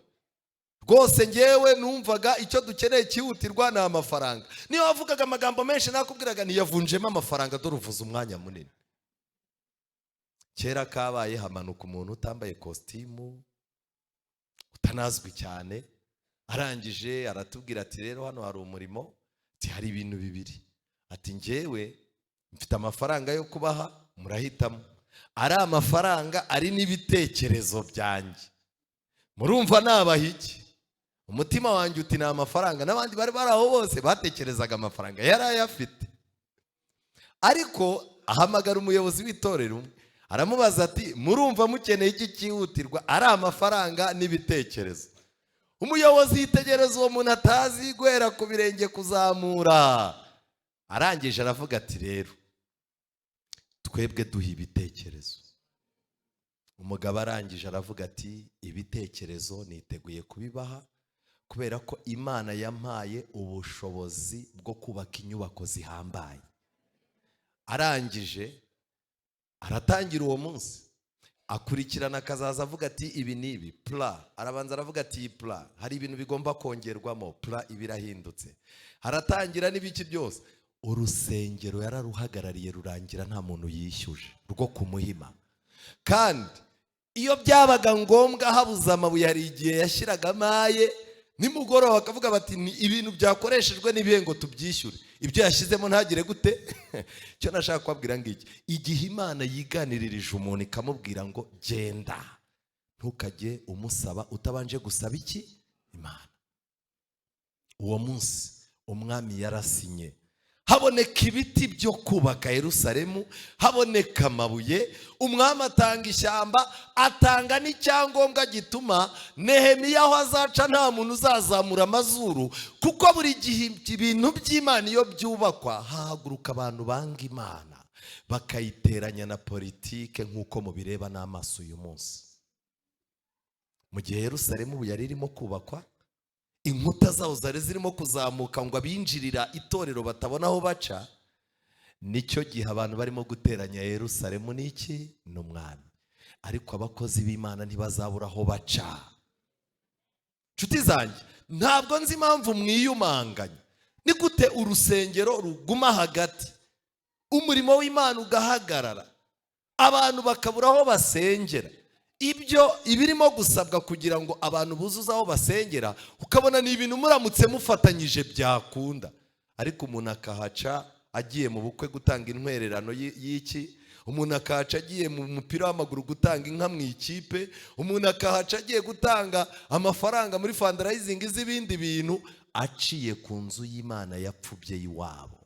rwose. Ngewe numvaga icyo dukeneye cyihutirwa ni amafaranga. Niyo wavugaga amagambo menshi nakubwiraga ntiyavunjemo amafaranga, dore uvuze umwanya munini. Kera kabaye hamanuka umuntu utambaye kositimu, utanazwi cyane, arangije aratubwira ati rero hano hari umurimo, ati hari ibintu bibiri, ati ngewe mfite amafaranga yo kubaha, murahitamo, ari amafaranga ari n'ibitekerezo byanjye, murumva nabaha iki? Umutima wanjye uti ni amafaranga. N'abandi bari bari aho bose batekerezaga amafaranga, yari ayafite. Ariko ahamagara umuyobozi w'itorero umwe, aramubaza ati murumva mukeneye iki cyihutirwa, ari amafaranga n'ibitekerezo? Umuyobozi yitegereza uwo muntu atazi guhera ku birenge kuzamura, arangije aravuga ati rero twebwe duha ibitekerezo. Umugabo arangije aravuga ati ibitekerezo niteguye kubibaha, kubera ko Imana yampaye ubushobozi bwo kubaka inyubako zihambaye. Arangije aratangira uwo munsi akurikirana, akazaza avuga ati ibi n'ibi pla, arabanza aravuga ati iyi pla hari ibintu bigomba kongerwamo, pla ibirahindutse, haratangira n'ibiki byose. Urusengero yararuhagarariye rurangira nta muntu yishyuje rwo ku Muhima. Kandi iyo byabaga ngombwa habuze amabuye, hari igihe yashyiraga amaye nimugoroba bakavuga bati ni ibintu byakoreshejwe n'ibihe ngo tubyishyure, ibyo yashyizemo ntagire gute. Icyo nashaka kubabwira ngiki, igihe Imana yiganiririje umuntu ikamubwira ngo genda, ntukajye umusaba utabanje gusaba iki? Imana. Uwo munsi umwami yarasinye, haboneka ibiti byo kubaka Yerusalemu, haboneka amabuye, umwami atanga ishyamba, atanga n'icyangombwa gituma Nehemiya aho azaca nta muntu uzazamura amazuru, kuko buri gihe ibintu by'Imana iyo byubakwa hahaguruka abantu banga Imana bakayiteranya na politike, nk'uko mubireba n'amaso uyu munsi. Mu gihe Yerusalemu ubu yari irimo kubakwa, inkuta zawo zari zirimo kuzamuka ngo abinjirira itorero batabona aho baca, nicyo gihe abantu barimo guteranya Yerusalemu n'iki? N'umwami. Ariko abakozi b'Imana ntibazabura aho baca. Nshuti zanjye, ntabwo nzi impamvu mwiyumanganya. Ni gute urusengero ruguma hagati, umurimo w'Imana ugahagarara, abantu bakabura aho basengera? Ibyo ibirimo gusabwa kugira ngo abantu buzuze aho basengera, ukabona ni ibintu muramutse mufatanyije byakunda, ariko umuntu akahaca agiye mu bukwe gutanga intwererano y'iki, umuntu akahaca agiye mu mupira w'amaguru gutanga inka mu ikipe, umuntu akahaca agiye gutanga amafaranga muri fundraising z'ibindi bintu, aciye ku nzu y'Imana yapfubye iwabo.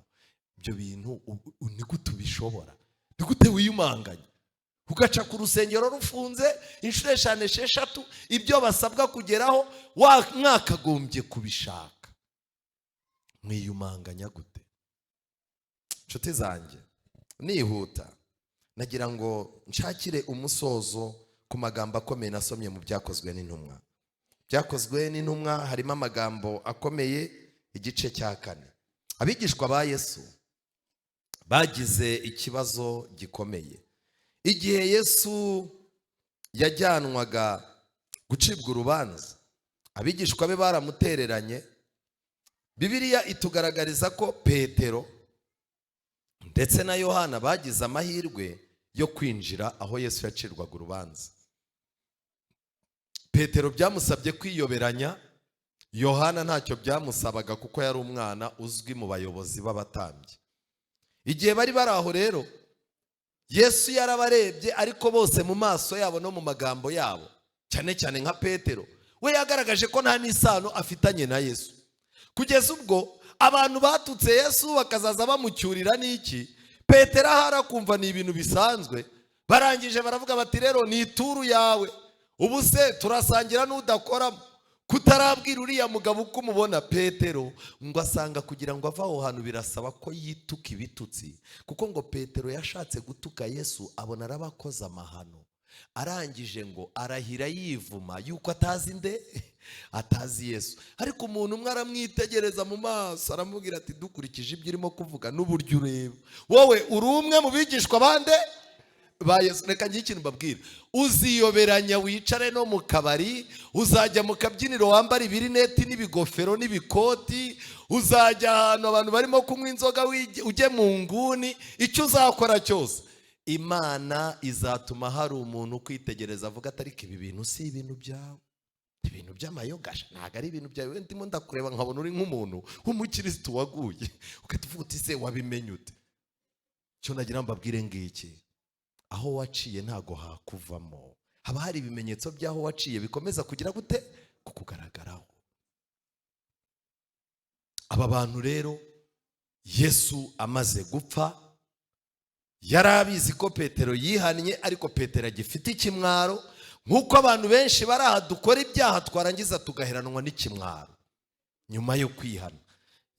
Ibyo bintu ni gute ubishobora? Ni gute wiyumanganya ugaca ku rusengero rufunze inshuro 5, 6, ibyo basabwa kugeraho mwakagombye kubishaka? Mwiyumanganya gute? Nshuti zanjye, nihuta nagira ngo nshakire umusozo ku magambo akomeye nasomye mu Byakozwe n'Intumwa. Byakozwe n'Intumwa harimo amagambo akomeye, igice cya 4. Abigishwa ba Yesu bagize ikibazo gikomeye igihe Yesu yajyanwaga gucibwa urubanza. Abigishwa be baramutereranye. Bibiliya itugaragariza ko Petero ndetse na Yohana bagize amahirwe yo kwinjira aho Yesu yacirwaga urubanza. Petero byamusabye kwiyoberanya, Yohana ntacyo byamusabaga kuko yari umwana uzwi mu bayobozi b'abatambyi. Igihe bari bari aho rero, Yesu yarabarebye, ariko bose mu maso yabo no mu magambo yabo, cyane cyane nka Petero, we yagaragaje ko nta n'isano afitanye na Yesu, kugeza ubwo abantu batutse Yesu bakazaza bamucyurira n'iki. Petero ahari akumva ni ibintu bisanzwe. Barangije baravuga bati: "Rero ni ituru yawe, ubu se turasangira n'udakoramo, kutarabwira uriya mugabo uko umubona?" Petero ngo asanga kugira ngo ave aho hantu birasaba ko yituka ibitutsi, kuko ngo Petero yashatse gutuka Yesu abona arabakoze amahano. Arangije ngo arahira yivuma yuko atazi nde, atazi Yesu. Ariko umuntu umwe aramwitegereza mu maso, aramubwira ati: "Dukurikije ibyo urimo kuvuga n'uburyo ureba, wowe uri umwe mu bigishwa bande? Ba Yesu." Reka ngire ikintu mbabwira: uziyoberanya wicare no mu kabari, uzajya mu kabyiniro wambara ibirineti n'ibigofero n'ibikoti, uzajya ahantu abantu barimo kunywa inzoga ujye mu nguni, icyo uzakora cyose, Imana izatuma hari umuntu ukwitegereza avuga ati: "Ariko ibi bintu si ibintu byawe, ibintu by'amayogasha ntabwo ari ibintu byawe. Ndimo ndakureba nkabona uri nk'umuntu w'umukirisitu waguye." Ugahita uvuga uti: "Se wabimenye ute?" Icyo nagira mbabwire ngiki: aho waciye ntago hakuvamo. Haba hari ibimenyetso by'aho waciye bikomeza kugira gute? Kukugaragaraho. Aba bantu rero, Yesu amaze gupfa, yari abizi ko Petero yihannye, ariko Petero agifite ikimwaro, nk'uko abantu benshi bari aha dukora ibyaha twarangiza tugaheranwa n'ikimwaro nyuma yo kwihana.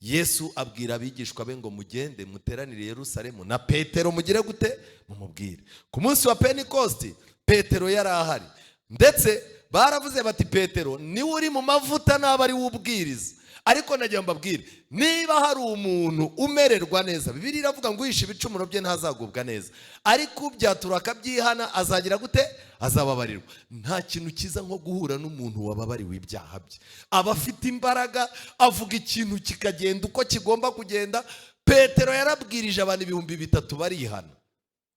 Yesu abwira abigishwa be ngo: "Mugende muteranire i Yerusalemu, na Petero mugire gute? Mumubwire." Ku munsi wa Pentekosti Petero yari ahari, ndetse baravuze bati: "Petero niwe uri mu mavuta, naba ari we ubwiriza." Ariko nagira mbabwire, niba hari umuntu umererwa neza, Bibiliya iravuga ngo uhisha ibicumuro bye ntazagubwa neza, ariko ubyatura akabyihana azagira gute? Azababarirwa. Nta kintu cyiza nko guhura n'umuntu wababariwe ibyaha bye. Aba afite imbaraga, avuga ikintu kikagenda uko kigomba kugenda. Petero yarabwirije, abantu 3000 barihana.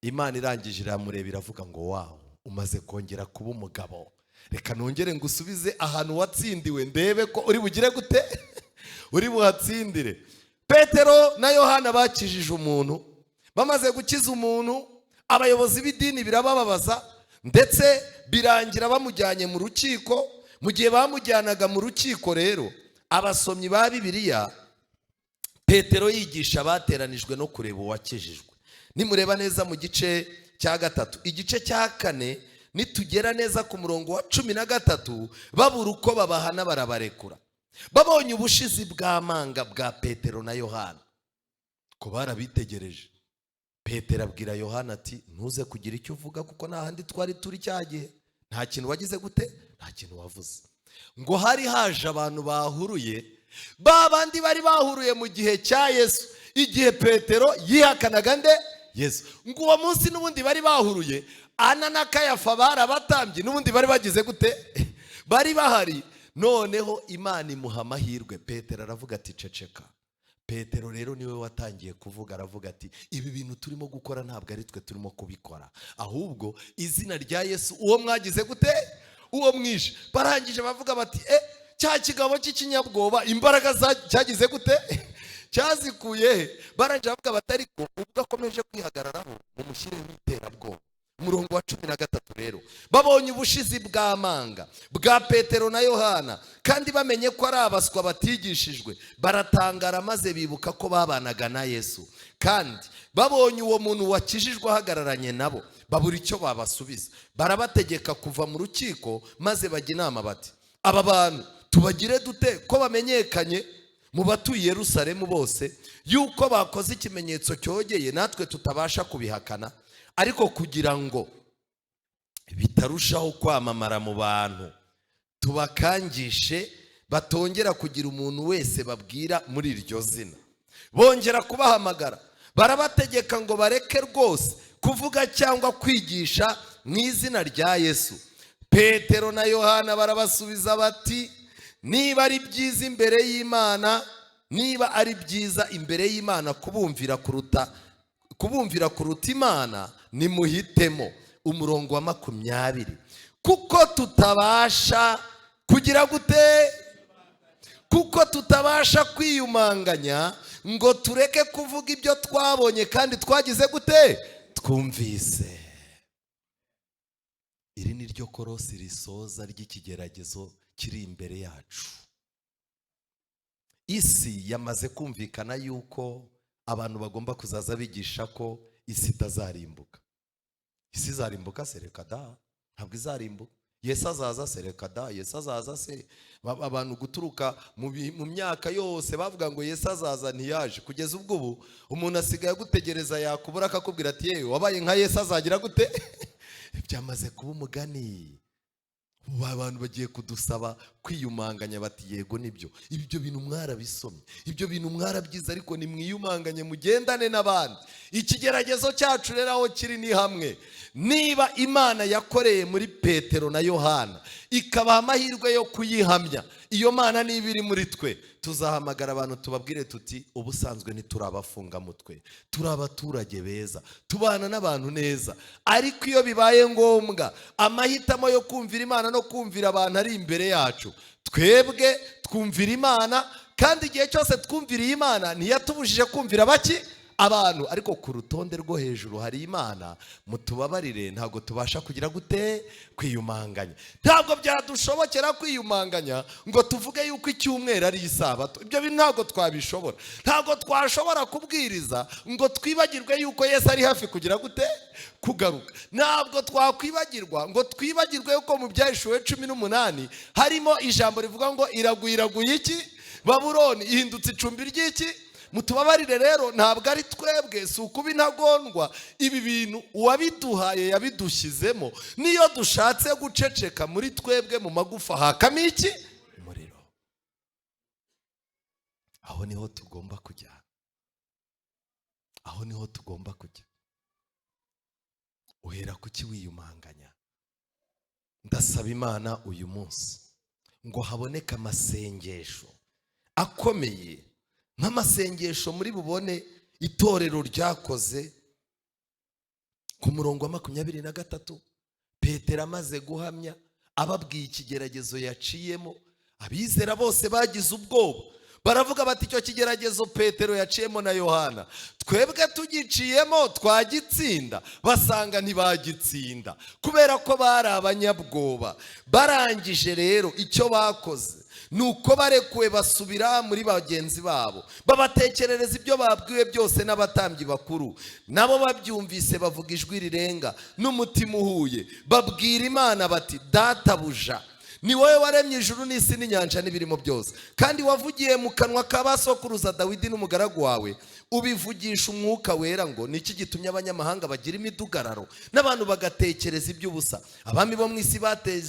Imana irangije iramureba, iravuga ngo: "Wawu, umaze kongera kuba umugabo, reka nongere ngusubize ahantu watsindiwe, ndebe ko uri bugire gute, uri buhatsindire." Petero na Yohana bakijije umuntu. Bamaze gukiza umuntu, abayobozi b'idini birabababaza, ndetse birangira bamujyanye mu rukiko. Mu gihe bamujyanaga mu rukiko rero, abasomyi ba Bibiliya, Petero yigisha bateranijwe no kureba uwakijijwe. Nimureba neza mu gice cya 3, igice cya 4, nitugera neza ku murongo wa 13, babura uko babahana barabarekura, babonye ubushizi bw'amanga bwa Petero na Yohana, ko barabitegereje. Petero abwira Yohana ati: "Ntuze kugira icyo uvuga, kuko nta handi twari turi cya gihe, nta kintu wagize gute, nta kintu wavuze." Ngo hari haje abantu bahuruye, ba bandi bari bahuruye mu gihe cya Yesu, igihe Petero yihakanaga nde? Yesu. Ngo uwo munsi n'ubundi bari bahuruye. Ana na Kayafa barabatambye, n'ubundi bari bagize gute? Bari bahari. Noneho Imana imuha amahirwe. Petero aravuga ati: "Ceceka." Petero rero niwe watangiye kuvuga, aravuga ati: "Ibi bintu turimo gukora ntabwo ari twe turimo kubikora, ahubwo izina rya Yesu, uwo mwagize gute? Uwo mwishe." Barangije bavuga bati: "E, cya kigabo cy'ikinyabwoba, imbaraga cyagize gute? Cyazikuye he?" Barangije bavuga bati: "Ariko ubwo akomeje kwihagararaho, mumushyireho iterabwoba." Umurongo wa 13 rero: babonye ubushizi bw'amanga bwa Petero na Yohana, kandi bamenye ko ari abaswa batigishijwe, baratangara, maze bibuka ko babanaga na Yesu, kandi babonye uwo muntu wakijijwe ahagararanye nabo, babura icyo babasubiza. Barabategeka kuva mu rukiko, maze bajya inama bati: "Aba bantu tubagire dute, ko bamenyekanye mu batuye Yerusalemu bose yuko bakoze ikimenyetso cyogeye, natwe tutabasha kubihakana? Ariko kugira ngo bitarushaho kwamamara mu bantu, tubakangishe batongera kugira umuntu wese babwira muri iryo zina." Bongera kubahamagara, barabategeka ngo bareke rwose kuvuga cyangwa kwigisha mu izina rya Yesu. Petero na Yohana barabasubiza bati: "Niba ari byiza imbere y'Imana, niba ari byiza imbere y'Imana kubumvira kuruta Imana, nimuhitemo." Umurongo wa 20: kuko tutabasha kugira gute? Kuko tutabasha kwiyumanganya ngo tureke kuvuga ibyo twabonye kandi twagize gute? Twumvise. Iri ni ryo korosi risoza ry'ikigeragezo kiri imbere yacu. Isi yamaze kumvikana yuko abantu bagomba kuzaza bigisha ko isi itazarimbuka. Isi izarimbuka se? Reka da, ntabwo izarimbuka. Yesu azaza se? Reka da. Yesu azaza se? Abantu guturuka mu myaka yose bavuga ngo Yesu azaza, ntiyaje. Kugeza ubwo ubu umuntu asigaye agutegereza, yakubura akakubwira ati: "Yewe, wabaye nka Yesu, azagira gute?" Byamaze kuba umugani. Ubu abantu bagiye kudusaba kwiyumanganya, bati: "Yego nibyo, ibyo bintu mwarabisomye, ibyo bintu mwarabyize, ariko nimwiyumanganye mugendane n'abandi." Ikigeragezo cyacu rero aho kiri ni hamwe: niba Imana yakoreye muri Petero na Yohana ikabaha amahirwe yo kuyihamya, iyo Mana niba iri muri twe, tuzahamagara abantu tubabwire tuti: "Ubusanzwe ntituri abafungamutwe, turi abaturage beza, tubana n'abantu neza, ariko iyo bibaye ngombwa amahitamo yo kumvira Imana no kumvira abantu ari imbere yacu, twebwe twumvira Imana. Kandi igihe cyose twumviriye Imana, ntiyatubujije kumvira baki? Abantu. Ariko ku rutonde rwo hejuru hari Imana. Mutubabarire, ntabwo tubasha kugira gute? Kwiyumanganya. Ntabwo byadushobokera kwiyumanganya ngo tuvuge yuko icyumweru ari isabato. Ibyo bintu ntabwo twabishobora. Ntabwo twashobora kubwiriza ngo twibagirwe yuko Yesu ari hafi kugira gute? Kugaruka. Ntabwo twakwibagirwa ngo twibagirwe yuko mu Byahishuwe 18 harimo ijambo rivuga ngo iraguye, iraguye iki? Babuloni, ihindutse icumbi ry'iki? Mutubabarire rero, ntabwo ari twebwe, si ukuba intagondwa. Ibi bintu uwabiduhaye yabidushyizemo. Niyo dushatse guceceka, muri twebwe mu magufa hakamo iki? Umuriro. Aho niho tugomba kujya, aho niho tugomba kujya. Uhera kuki wiyumanganya? Ndasaba Imana uyu munsi ngo haboneke amasengesho akomeye, nk'amasengesho muri bubone itorero ryakoze. Ku murongo wa 23, Petero amaze guhamya ababwiye ikigeragezo yaciyemo, abizera bose bagize ubwoba, baravuga bati: "Icyo kigeragezo Petero yaciyemo na Yohana, twebwe tugiciyemo twagitsinda?" Basanga ntibagitsinda kubera ko bari abanyabwoba. Barangije rero, icyo bakoze ni uko barekuwe, basubira muri bagenzi babo, babatekerereza ibyo babwiwe byose n'abatambyi bakuru. Nabo babyumvise, bavuga ijwi rirenga n'umutima uhuye, babwira Imana bati: "Databuja, ni wowe waremye ijuru n'isi n'inyanja n'ibirimo byose, kandi wavugiye mu kanwa ka ba sokuruza Dawidi n'umugaragu wawe, ubivugisha Umwuka Wera ngo: 'Niki gitumye abanyamahanga bagira imidugararo, n'abantu bagatekereza iby'ubusa? Abami bo mu isi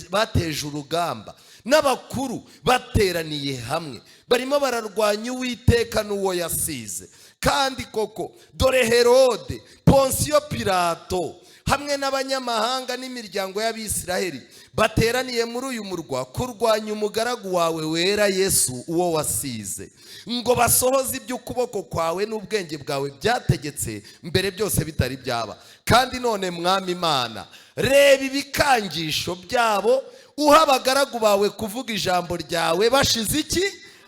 bateje urugamba, n'abakuru bateraniye hamwe, barimo bararwanya Uwiteka n'uwo yasize.' Kandi koko dore Herode, Ponsiyo Pilato hamwe n'abanyamahanga n'imiryango y'Abisiraheli bateraniye muri uyu murwa kurwanya umugaragu wawe wera Yesu uwo wasize, ngo basohoze iby'ukuboko kwawe n'ubwenge bwawe byategetse mbere byose bitari byaba. Kandi none Mwami Imana, reba ibikangisho byabo, uha abagaragu bawe kuvuga ijambo ryawe bashize iki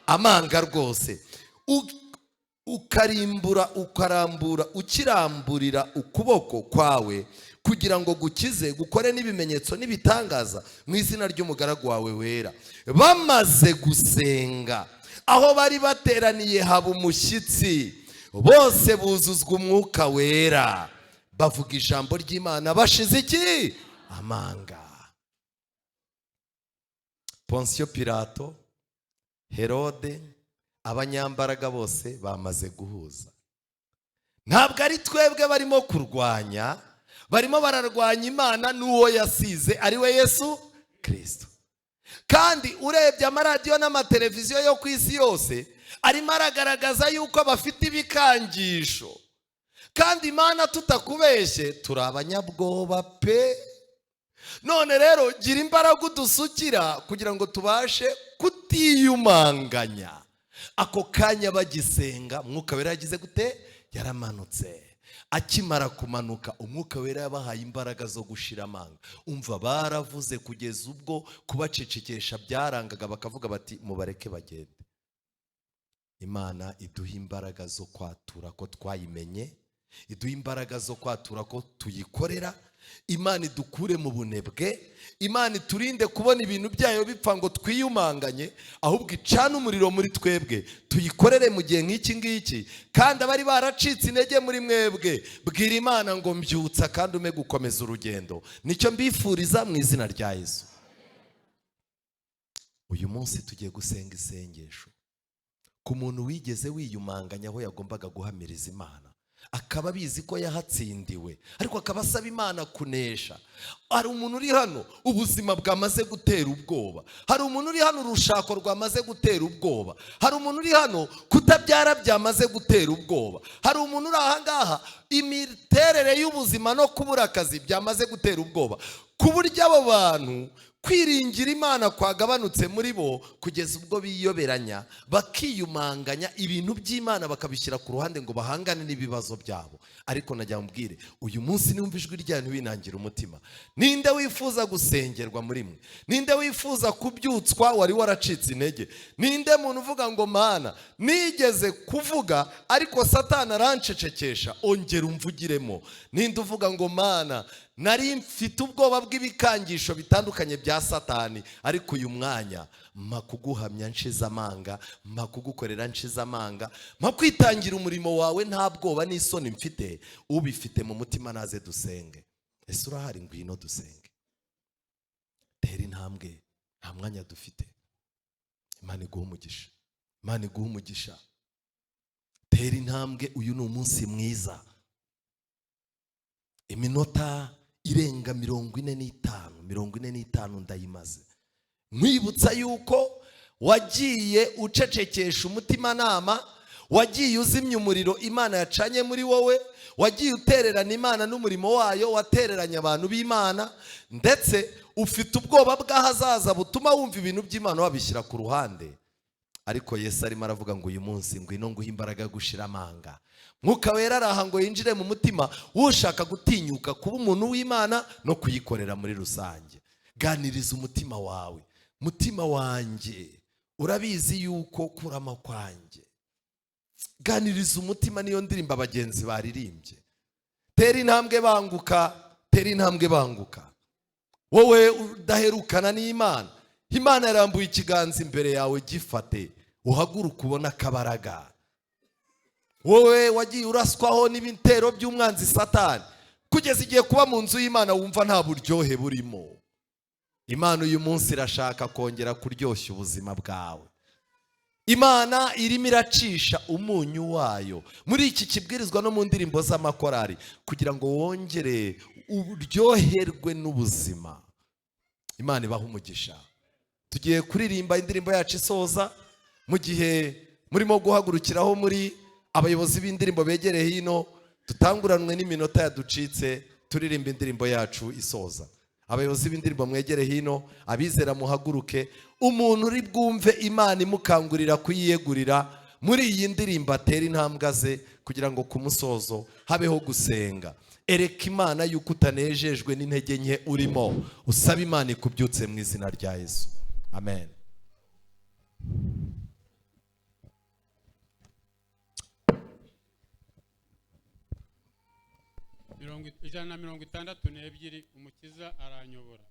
amanga rwose, ukarimbura ukarambura ukiramburira ukuboko kwawe kugira ngo gukize, gukore n'ibimenyetso n'ibitangaza mu izina ry'umugaragu wawe wera. Bamaze gusenga, aho bari bateraniye haba umushyitsi, bose buzuzwa Umwuka Wera, bavuga ijambo ry'Imana bashize iki amanga. Ponsiyo Pilato, Herode, abanyambaraga bose bamaze guhuza. Ntabwo ari twebwe barimo kurwanya, barimo bararwanya Imana n'uwo yasize, ari we Yesu Kirisito. Kandi urebye amaradiyo n'amateleviziyo yo ku isi yose arimo aragaragaza yuko bafite ibikangisho. Kandi Imana, tutakubeshye, turi abanyabwoba pe. None rero gira imbaraga udusukira kugira ngo tubashe kutiyumanganya. Ako kanya bagisenga, Umwuka Wera yagize gute? Yaramanutse. Akimara kumanuka, Umwuka Wera yabahaye imbaraga zo gushira amanga. Umva, baravuze kugeza ubwo kubacecekesha byarangaga, bakavuga bati: "Mubareke bagende." Imana iduha imbaraga zo kwatura ko twayimenye, iduha imbaraga zo kwatura ko tuyikorera. Imana idukure mu bunebwe, Imana iturinde kubona ibintu byayo bipfa ngo twiyumanganye, ahubwo icane umuriro muri twebwe tuyikorere mu gihe nk'iki ngiki. Kandi abari baracitse intege muri mwebwe, bwira Imana ngo: "Mbyutsa kandi ume gukomeza urugendo." Nicyo mbifuriza mu izina rya Yesu. Uyu munsi tugiye gusenga isengesho ku muntu wigeze wiyumanganya aho yagombaga guhamiriza Imana, akaba abizi ko yahatsindiwe, ariko akaba asaba Imana kunesha. Hari umuntu uri hano ubuzima bwamaze gutera ubwoba, hari umuntu uri hano urushako rwamaze gutera ubwoba, hari umuntu uri hano kutabyara byamaze gutera ubwoba, hari umuntu uri aha ngaha imiterere y'ubuzima no kubura akazi byamaze gutera ubwoba, ku buryo abo bantu kwiringira Imana kwagabanutse muri bo kugeza ubwo biyoberanya, bakiyumanganya, ibintu by'Imana bakabishyira ku ruhande ngo bahangane n'ibibazo byabo. Ariko najya mubwire uyu munsi, niwumva ijwi ryayo ntiwinangire umutima. Ninde wifuza gusengerwa muri mwe? Ninde wifuza kubyutswa wari waracitse intege? Ninde muntu uvuga ngo: "Mana, nigeze kuvuga ariko Satani arancecekesha, ongera umvugiremo"? Ninde uvuga ngo: "Mana, nari mfite ubwoba bw'ibikangisho bitandukanye bya Satani, ariko uyu mwanya mpa kuguhamya nshize amanga, mpa kugukorera nshize amanga, mpa kwitangira umurimo wawe nta bwoba n'isoni mfite"? Ubifite mu mutima naze dusenge. Ese urahari? Ngwino dusenge. Tera intambwe, nta mwanya dufite. Imana iguha umugisha, Imana iguha umugisha. Tera intambwe, uyu ni umunsi mwiza. Iminota irenga 45, 45 ndayimaze nkwibutsa yuko wagiye ucecekesha umutimanama, wagiye uzimya umuriro Imana yacanye muri wowe, wagiye utererana Imana n'umurimo wayo, watereranye abantu b'Imana, ndetse ufite ubwoba bw'ahazaza butuma wumva ibintu by'Imana wabishyira ku ruhande. Ariko Yesu arimo aravuga ngo: "Uyu munsi ngwino nguhe imbaraga yo gushira amanga." Mwuka Wera araha ngo yinjire mu mutima ushaka gutinyuka kuba umuntu w'Imana no kuyikorera muri rusange. Ganiriza umutima wawe: "Mutima wanjye, urabizi yuko kurama kwanjye." Ganiriza umutima, niyo ndirimbo abagenzi baririmbye. Tera intambwe, banguka, tera intambwe, banguka. Wowe udaherukana n'Imana, Imana yarambuye ikiganza imbere yawe, gifate uhaguruke ubone akabaraga. Wowe wagiye uraswaho n'ibitero by'umwanzi Satani kugeza igihe kuba mu nzu y'Imana wumva nta buryohe burimo, Imana uyu munsi irashaka kongera kuryoshya ubuzima bwawe. Imana irimo iracisha umunyu wayo muri iki kibwirizwa no mu ndirimbo z'amakorari kugira ngo wongere uryoherwe n'ubuzima. Imana ibaha umugisha. Tugiye kuririmba indirimbo yacu isoza mu gihe murimo guhagurukiraho muri Abayobozi b'indirimbo begereye hino, dutanguranwe n'iminota yaducitse, turirimba indirimbo yacu isoza. Abayobozi b'indirimbo mwegere hino, abizera muhaguruke. Umuntu uri bwumve Imana imukangurira kuyiyegurira muri iyi ndirimbo atera intambwe ze, kugira ngo ku musozo habeho gusenga. Ereka Imana yuko utanejejwe n'intege nke urimo, usaba Imana ikubyutse mu izina rya Yesu. Amen. 162, Umukiza aranyobora.